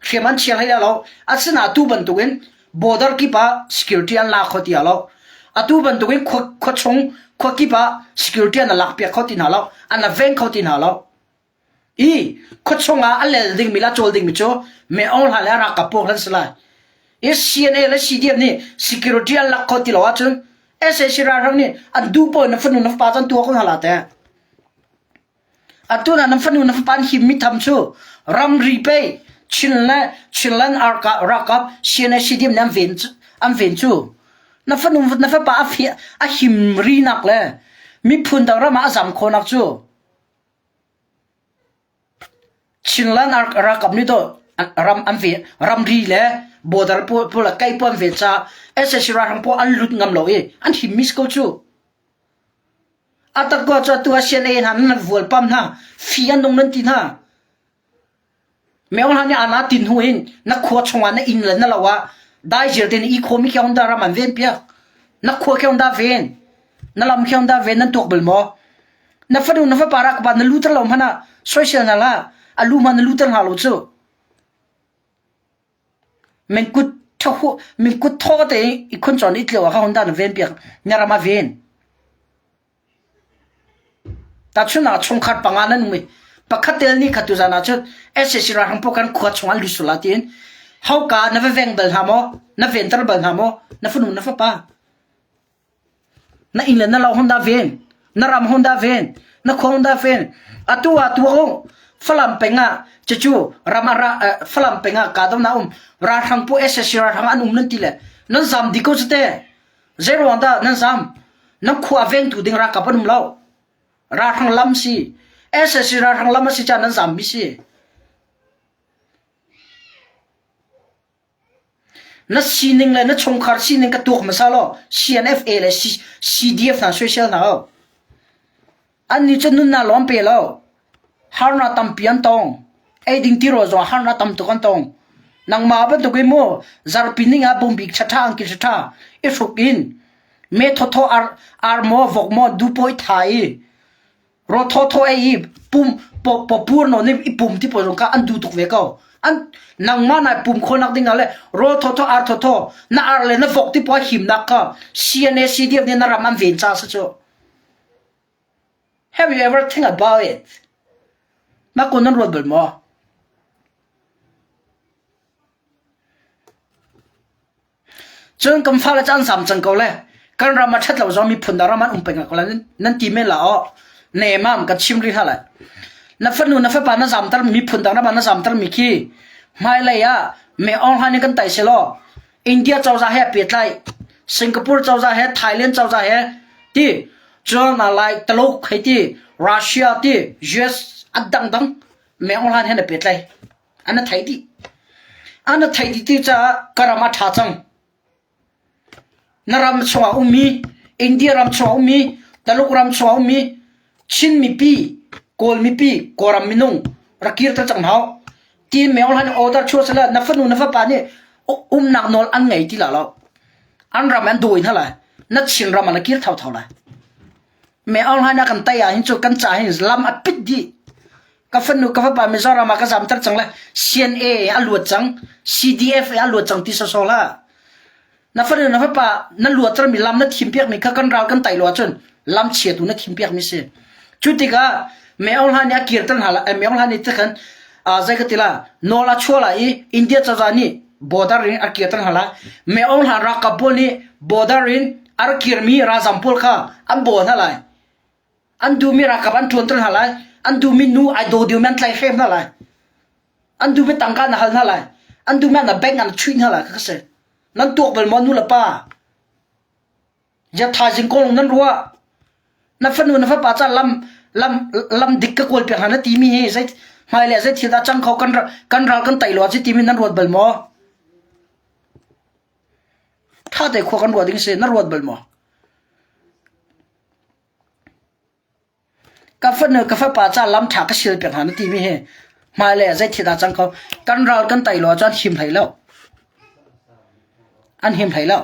hriam an chia hlei lo. Asinain atu bantukin border kip ah security an la kho ti lo. Atu bantukin khua, khua chung khua kip ah security an lak piak kho ti hna lo. An la veng kho ti hna lo. I khuachung ah a lel dingmi le a cawl dingmi cu Min Aung Hlaing le a ralkap pawl an si lai. I CNA le CDF nih security an lak kho ti lo ahcun SAC ralhrang nih an duh paoh in na fanu na fapa cu an tuah ko hna la teh. Atu na fanu na fapa an himmi tham cu ramri pei Chin le Chinland ralkap CNA CDF nih an ven an ven cu na fanu na fapa a a him rinak le miphun dang ram ah a zam khawhnak cu Chinland ralkap nih dawh ram an ve ramri le border pawl le kai pawl an ven caah SAC ralhrang pawl an lut ngam lo i an him mi si ko cu. A takko cu atu ah CNA hna nan vualpam hna, fi an nung nan ti hna. Meo hna nih ana tin hnu in na khua chungah na inn le na lo ah daizir tein i khomi khi dah ram an ven piak. Na khua khi dah ven. Na lam khi dah ven nan tuak bal maw? Na fanu na fapa rak ba na luter lo hmanh ah soisel hna hlah. A lu hmanh na luter hna lo cu. Mingkut mingkut thaw te i khun cawn i tlio ah kha Honda na ven piak na ram ah ven. Tahchun ah chungkhar panga nan um i pakhat tel ni khat tu zan ah cun SAC ralhrang pawl kan khua chung an lut sual ah tiin hauka na va veng bal hna maw na venter bal hna maw na fanu na fapa Na inn le na lo hon dah ven? Na ram hon dah ven? Na khua hon dah ven? Atu ah tu um Falam peng ah cucu ram ah ra Falam peng ah kahdohnak a um. Ralhrang pu SSC ralhrang an um nan ti le nan zam dih ko cu te. Zei ruang dah nan zam? Nan khua vengtu ding ralkap an um lo. Ralhrang lam si. SSC ralhrang lam a si caah nan zam mi si. Na sining le na chungkhar sining ka tuak hmasa law CNFA le CDF hna soisel hna ho. Annih cu nunnak lawng pe lo. Harnak tampi an tong. Eiding tirawl zong harnak tam tuk an tong. Nangmah bantuk in mu zarpi ning ah bawmbik ṭhaṭha angki ṭhaṭha i hruk in me thawthaw ar, ar maw vok maw dupawi tha i Raw thawthaw ei i pum pawpur nawn i i pum ti pawl zong kha an duh tuk ve ko. An nangmah nai pum khawhnak ding ah le rawl thawthaw ar thawthaw na ar le na vok ti pawl himnak kha CNA CDF nih na ram an ven ca si cu. Have you ever think about it? Mah kun nan ruat bal maw? Cun kan fale cu an zam cang ko le kan ram a ṭhat lo zong miphun dang ram an um peng ko lai nan ti men la aw. Nemam kan chim rih hna lai. Na fanu na fapa na zamter miphun dang ram ah na zamter mi khi hmailei ah me Aung Hlaing nih kan tai selaw India cozah he pehtlai Singapore cozah he Thailand cozah he ti cun lai Taluk hei ti Russia ti US a dangdang me Aung Hlaing he na pehtlai. An na theih dih. An na theih dih ti caah ka ram a ṭha cang. Na ram chungah ummi, India ram chungah ummi, Taluk ram chungah ummi, Chin mipi, Kawl mipi, Kawlram minung rak kirter cang hna u. Tiin Meo Hlan order chuah sala na fanu na fapa nih umnak nawl an ngei ti la lo. An ram an dawi hna lai. Na Chin ram ah na kir thotho lai. Meo Hlan ah kan tai ah hin cu kan ca hin lam a pit dih. Ka fanu ka fapa Mizoram ah ka zamter cang le CNA a luat cang, CDF a luat cang ti sawsawh hlah. Na fanu na fapa na luattermi lam na thimpiakmi kha kan ral kan tai lo ahcun lam chiatu na thimpiakmi si. Cu tikah Mei Aung Hlaing nih a kirter hna lai, Mei Aung Hlaing nih tikhan zei ka ti la, nawl a chuah lai i India cozah nih border in a kirter hna lai. Mei Aung Hlaing ralkap pawl nih border in a rak kirmi ralzam pawl kha an bawl hna lai. An duhmi ralkap an ṭuanter hna lai. An duhmi nu ai daw diomi an tlaihhrem hna lai. An duhmi tangka na hal hna lai. An duhmi na bank an chuih hna lai ka si. Nan tuak bal maw nu le pa? Ya thaizing kong nan ruah. Na fanu na fapa ca lam lam lam dik ka kawl piak hna na timi hi zei hmai le zei thil dah cang kho kan kan ral kan tai lo ci timi nan ruat bal maw? Tha te khua kan ruah ding si na ruat bal maw? Ka fanu ka fapa ca lam ṭha ka sil piak hna na timi hi hmailei ah zeithil dah cang kho kan ral kan tei lo ahcun him hlei lo. An him hlei lo.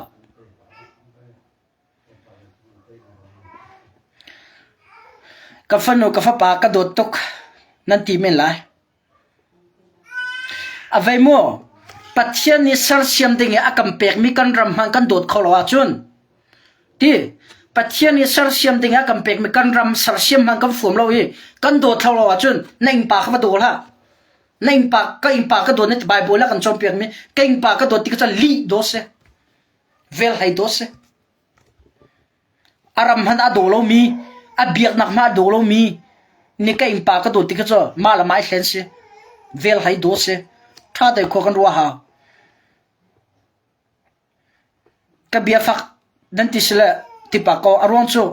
Ka fanu ka fapa ka dawt tuk nan ti men lai. A vei maw? Pathian nih sersiam ding i a kan pekmi kan ram hmanh kan dawt kho lo ahcun ti. Pathian nih sersiam ding ah kan pekmi kan ram sersiam hmanh kan fuam lo i kan dawt thlo lo ahcun na innpa kha va daw hlah. Na innpa ka innpa ka dawt na ti Bible ah kan cawnpiakmi ka innpa ka dawt ti kha cu lih daw si. Vel hlei daw si. A ram hmanh a daw lomi, a biaknak hmanh a daw lomi nih ka innpa ka dawt ti kha cu mah le mah i hlen si. Vel hlei daw si. Ṭha tein khua kan ruah hau. Ka bia fak nan ti sile tipa ko a ruang cu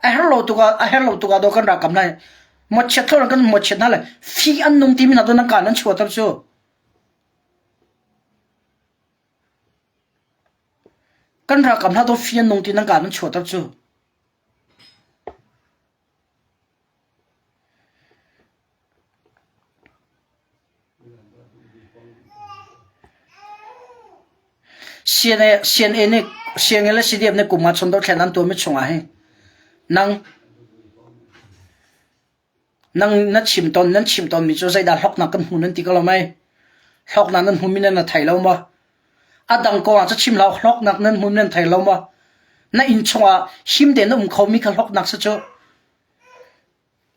a her lo tuk ah a her lo tuk ah daw kan rak kam lai. Mawchiat thlo kan mawchiat hna le fi an nung timi hna tu nan ka nan chuahter cu. Kan ralkap hna tu fi an nung ti nan ka nan chuahter cu. CNA, CNA nih CNA le CDF nih kum ah chon dothlen an tuahmi chungah hin nang nang na chim tawn nan chim tawnmi cu zeidah hlawknak kan hmu nan ti ko lo mei? Hlawknak nan hmumi nan na thei lo maw? A dang kong ah cu chim hlah hlawknak nan hmu nan thei lo maw? Na inn chungah him tein na um khomi kha hlawknak si cu.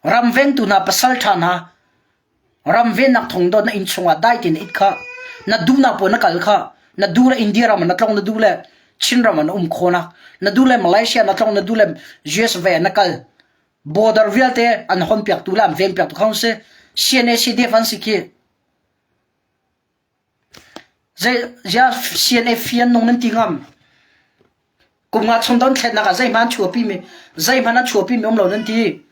Ram vengtu hna pasalṭha hna, ram vennak thong dawt na inn chungah dai tein na it kha, na duhnak paoh na kal kha, na duh le India ram ah na tlong, na duh le Chin ram ah na um khawhnak, na duh le Malaysia na tlong, na duh le US ve na kal. Border vialte an honpiaktu le an venpiaktu kha si. CNA CDF an si khi. Zei zia CNA fian nung nan ti ngam. Kum nga chung don thletnak ah zeihmanh an chuahpi mi zeihmanh a chuahpi mi um lo nan ti.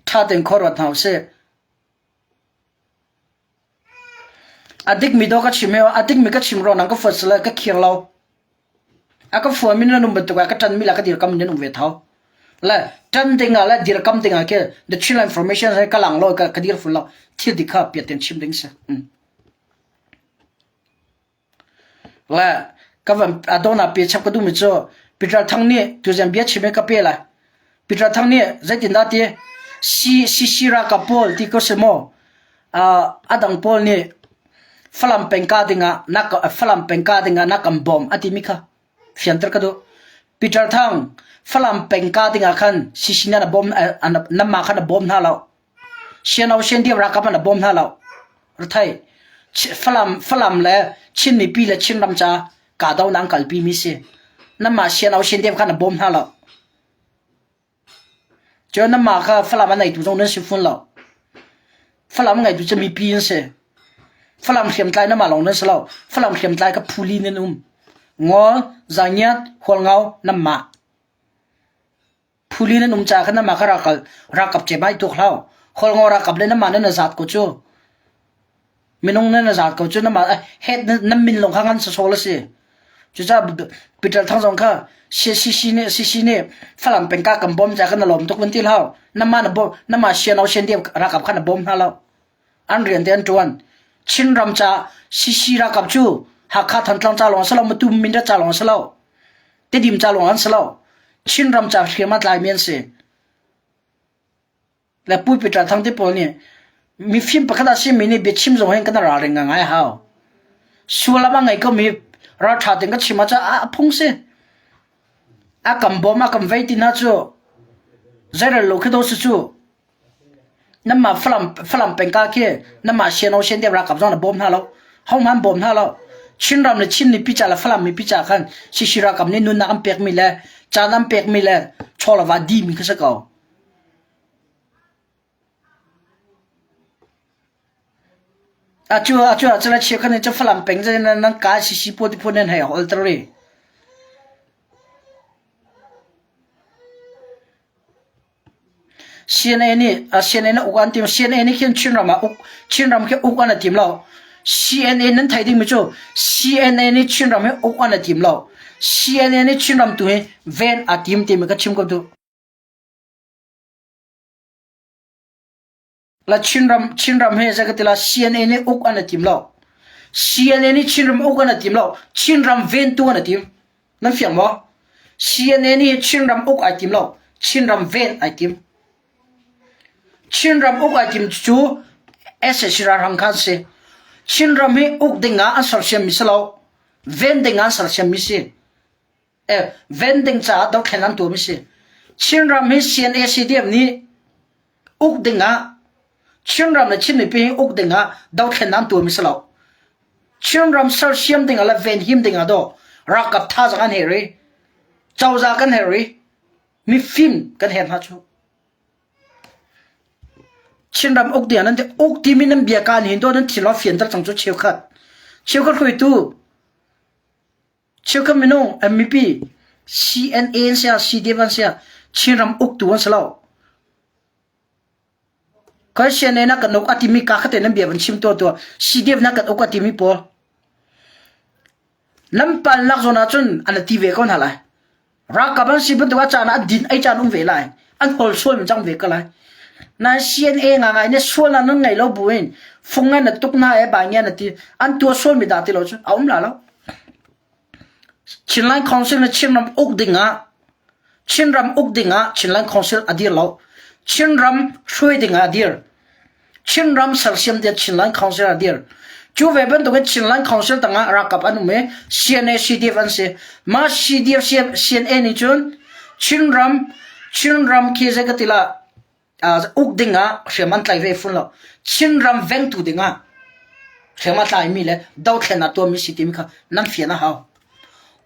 Ṭha tein khuaruat hna usih. A dikmi dawh ka chim i a dikmi ka chim ruangah ka fuat sile ka khir lo. A ka fuami nan um bantuk ah ka ṭanmi le ka dirkam nan um ve thau. Le ṭan ding ah le dirkam ding ah khi the Chin information he ka lang lo ka, ka dir ful lo. Thil dik kha piat tein chim ding si. Mm. Le ka van a dona pe chap ka duhmi cu Peter Thang nih tuzan bia chim ka pe lai. Peter Thang nih zeitindah ti si si si ralkap pawl ti ko si maw a dang pawl nih Falam pengka dingah na Falam pengka dingah na kan bawm a timi kha fianter ka duh. Peter Thang Falam pengka dingah khan CC na bawm namma kha na bawm hna lo. Siano siandiam ralkap an bawm hna lo. Rathai Falam Falam le Chin mipi le Chin ram ca kahdohnak an kalpi mi si. Namah siano siandiam kha na bawm hna lo. Cun namah kha Falam a neitu zong nan si fawn lo. Falam ngeitu cu mipi an si. Falam hriamtlai namah lawng nan si lo. Falam hriamtlai kha phuli nan um. Ngawl, Zangiat, Hualngau, namah. Phuli nan um caah khan amah kha ralkap ralkap cem ai tuak hlah. Khualngo ralkap le namah nan zat ko cu. Minung nan zat ko cu namah het nan min lawng kha ngan sawsawh a si. Cucaah Peter Thang zong kha CCC nih CC nih Falam pengka kan bawm caah kan lawm tuk van ti hlah. Namah na bawm namah siano sian ralkap kha na bawm hna lo. An rian te an ṭuan. Chinram caah CC ralkap cu Hakha Thantlang ca lawng a si lo, Matu Mindat ca lawng a si lo, Tedim ca lawng an si lo. Chinram ca hriam a tlaimi an si. Le Pu Peter Thang te pawl nih mifim pakhat a simi nih biachim zong hin kan ralring ngai a hau. Sualam a ngei komi ralṭha tein ka chim ahcun a phung si. A kan bawm, a kan vei ti hna cu zeirel lo khi do si cu. Nanmah Falam Falam pengka khi nanmah Siano Siandiam ralkap zong na bawm hna lo. Hohmanh bawm hna lo. Chinram le Chin mipi ca le Falam mipi ca khan CC ralkap nih nunnak an pekmi le caan an pekmi le chaw le va dihmi kha si ko. Atu atu ah cun a cheukhat nih cun Falam peng cu nan nan ka CC pawl ti phun nan hei holter rih. CNA nih CNA nih uk an tim. CNA nih khin Chinram ah uk Chinram khi uk an i tim lo. CNA nan theih dingmi cu CNA nih Chinram hi uk an i tim lo. CNA nih Chinram tu hi ven a tim timi ka chim ko duh. La Chinram Chinram hi zei ka ti la CNA nih uk an i tim lo. CNA nih Chinram uk an i tim lo. Chinram ventu an i tim. Nan fiang maw? CNA nih Chinram uk ai tim lo. Chinram ven ai tim. Chinram uk ai tim cu SAC ralhrang kha an si. Chinram hi uk ding ah an sersiammi si lo. Ven ding an sersiammi si. Eh, ven ding caah dothlen an tuahmi si. Chinram hi CNA CDF nih uk ding ah Chinram le Chin mipi hi uk ding ah dothlen an tuahmi si lo. Chinram sersiam ding ah le venhim ding ah daw ralkap thazaang an herh i cozah kan herh i mifim kan herh hna cu. Chinram uk ding ah nan uk timi nan bia kaan hin daw nan thil ah fianter cang cu cheukhat. Cheukhat hruaitu Cheukhat minung mipi CNA an si ah CDF an si ah Chinram uktu an si lo. Khoi CNA na kan uk a timi ka khate nan bia van chim tuah tuah CDF na kan uk a timi pawl nan palnak zawn ahcun an ti ve ko hna lai. Ralkap an si bantuk a caan ah an din ei caan um ve lai. An hol sual mi cang ve ko lai. Na CNA nga ngai ne sual na nan ngei lo buin fung na tuk na e ba ngia na ti an tua sual mi dah ti lo cu a um la lo. Chinland Council na Chinram uk ding ah Chinram uk ding ah Chinland Council a dir lo. Chinram hruai ding ah a dir. Chinram sersiam tiah Chinland Council a dir. Cu ve bantukin Chinland Council tangah ralkap an um i CNA CDF an si. Mah CDF CNA nih cun Chinram Chinram khi zei ka ti lah uk ding ah hriam an tlai ve fun lo. Chinram vengtu ding ah hriam a tlaimi le dothlen a tuahmi si timi kha nan fian a hau.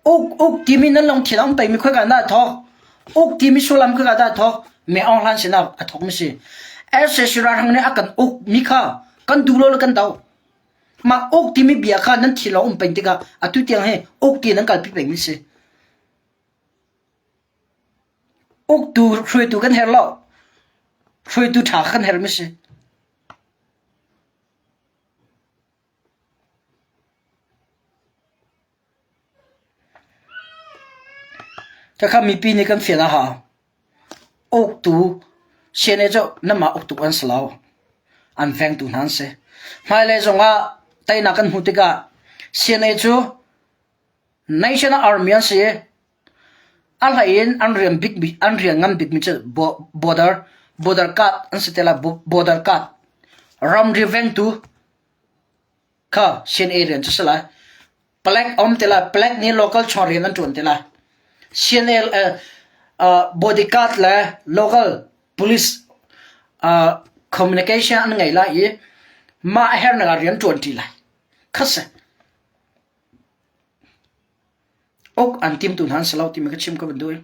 Uk uk timi nan lungthin a um pengmi khoika dah a thawk? Uk timi sullam khoika dah a thawk? Me Aung Hlaing sinah a thawkmi si. SAC ralhrang nih a kan uk mi kha kan duh lo le kan doh. Mah uk timi bia kha nan thin lo um peng tikah atu tiang hi uk ti nan kalpi pengmi si. Uktu hruaitu kan herh lo. Hruaitu ṭha kan herhmi si. Khakha mipi nih kan fial a hau. Uktu CNA cu nanmah uktu an si lo. An vengtu hna an si. Hmailei zongah teinak kan hmuh tikah CNA cu National Army an si i a hlei in an rian bikmi an rian ngan bikmi cu border border guard an si te lai border guard ramri vengtu kha CNA rian cu si lai. Palek a um te lai. Palek nih local chung rian an ṭuan te lai. CNA bodyguard le local police communication an ngei lai i mah a herhnak ah rian ṭuan ṭi lai. Kha si. Uk an timtu hna an si lo timi ka chim ka van duh i.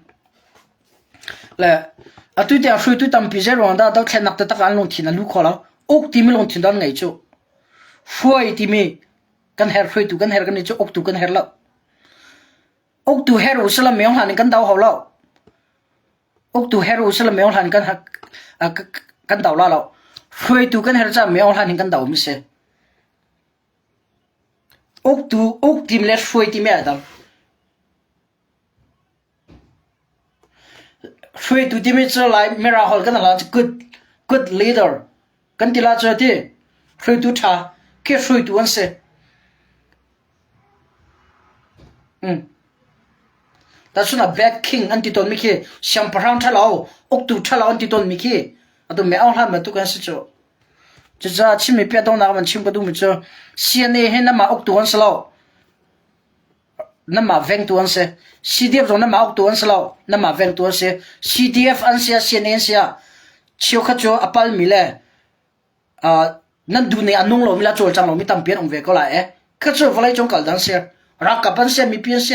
Le atu tiang hruaitu tampi zei ruang dah dothlennak taktak ah an lungthin a lu kho lo. Uk timi lungthin dah an ngei cu. Hruai timi kan herh hruaitu kan herh kan i cu uktu kan herh lo. Uktu her u sila meong hlan in kan do hau lo. Uktu her u sila meong hlan kan kan do la lo. Hruaitu kan her ca meong hlan in kan do mi si. Uktu uk tim le hruai timi a dang. Hruaitu timi cu Lai Mirang holh kan hlan cu good good leader kan ti la cu ti hruaitu ṭha khi hruaitu an si. Mm. Tahchun ah bad king an ti tawnmi khi siangpahrang ṭhalo, uktu ṭhalo an ti tawnmi khi atu me aung hlan bantuk an si cu. Cucaah Chinmi piahdongnak van chim ka duhmi cu CNA hi nanmah uktu an si lo. Nanmah vengtu an si. CDF zong nanmah uktu an si lo. Nanmah vengtu an si. CDF an si ah CNA an si ah cheukhat cu a palmi le uh, nan duh ning a nung lomi le a cawlcang lomi tampi an um ve ko lai eh. Kha cu vawleicung kal dan si. Ralkap an si, mipi an si.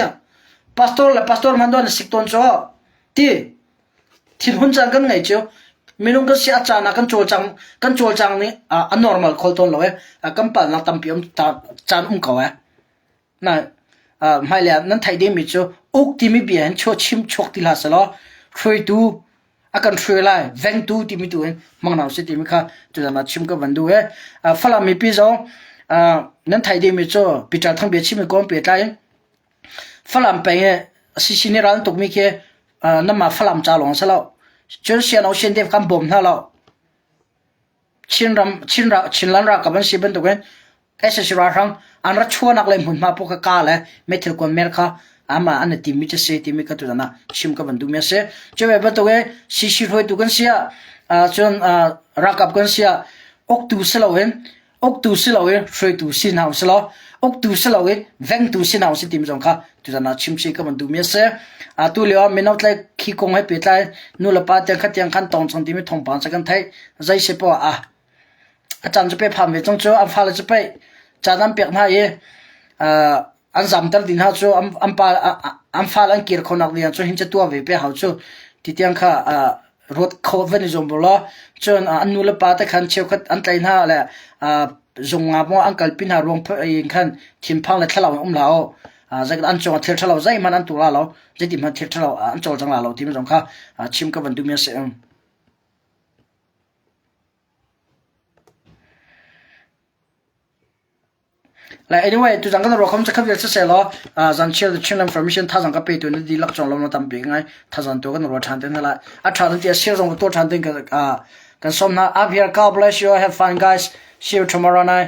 Pastor le pastor hmanh an sik tawn cu. Ti thinhun caan kan ngei cu minung kan si a caan ah kan cawlcang kan cawlcang nih a normal khol tawn lo eh kan palnak tampi um caan um ko eh na hmailei ah nan theih dingmi cu uk timi bia hin chuah chim chuak ti hlah selaw hruaitu a kan hruai lai vengtu timi tu in hmang hna usih timi kha tuzan ah chim ka van duh e Falam mipi zong nan theih dingmi cu Peter Thang bia chim i kawm pehtlai in Falam peng i CC nih ral an tukmi khi nanmah Falam ca lawng a si lo. Cun Siano Siandev kan bawm hna lo. Chinram Chinra Chinland ralkap an si bantukin SSC ralhrang an ra chuahnak le hmunhma paoh kha ka le meithil kuan mer kha ama an i timmi cu si timi kha tuzan ah chim ka van duhmi a si. Cu ve bantukin CC hruaitu kan si ah cun ralkap kan si ah uktu si loin uktu si loin hruaitu si hna usih law. Uktu si loin vengtu si hna usih timi zong kha tuzan ah chim chih ka van duhmi a si. Atu lio ah mino tlai khi kong he pehtlai nu le pa tiang kha tiang khan tong cang timi thawngpang cu kan theih. Zei si poah ah a caan cu pe pham ve cang cu an fale cu pei caan an pek hna i an zamter ding hna cu an pa an fale an kir khonak ding cu hin cu tuah ve pe hau cu ti tiang kha ruat kho van i zuam law cun an nu le pa te khan cheukhat an tlaih hna le zung nga maw an kalpi hna ruang in khan thinphang le thlalau in um hlah u an cung ah thil ṭhalo zeihmanh an tuah la lo zeiti hmanh thil ṭhalo an cawlcang la lo timi zong kha chim ka van duhmi a si. Like anyway, tuzang kan ruakham cu khat siseh law zan chiar the Chin information thazang ka pe tu na dihlak cong lo na tampi ngai thazang tu kan ruah ṭhan te hna lai. A ṭha nan ti a share zong ka tuah ṭhan ding kan kan sawm hna. Up here, God bless you. Have fun guys. See you tomorrow night.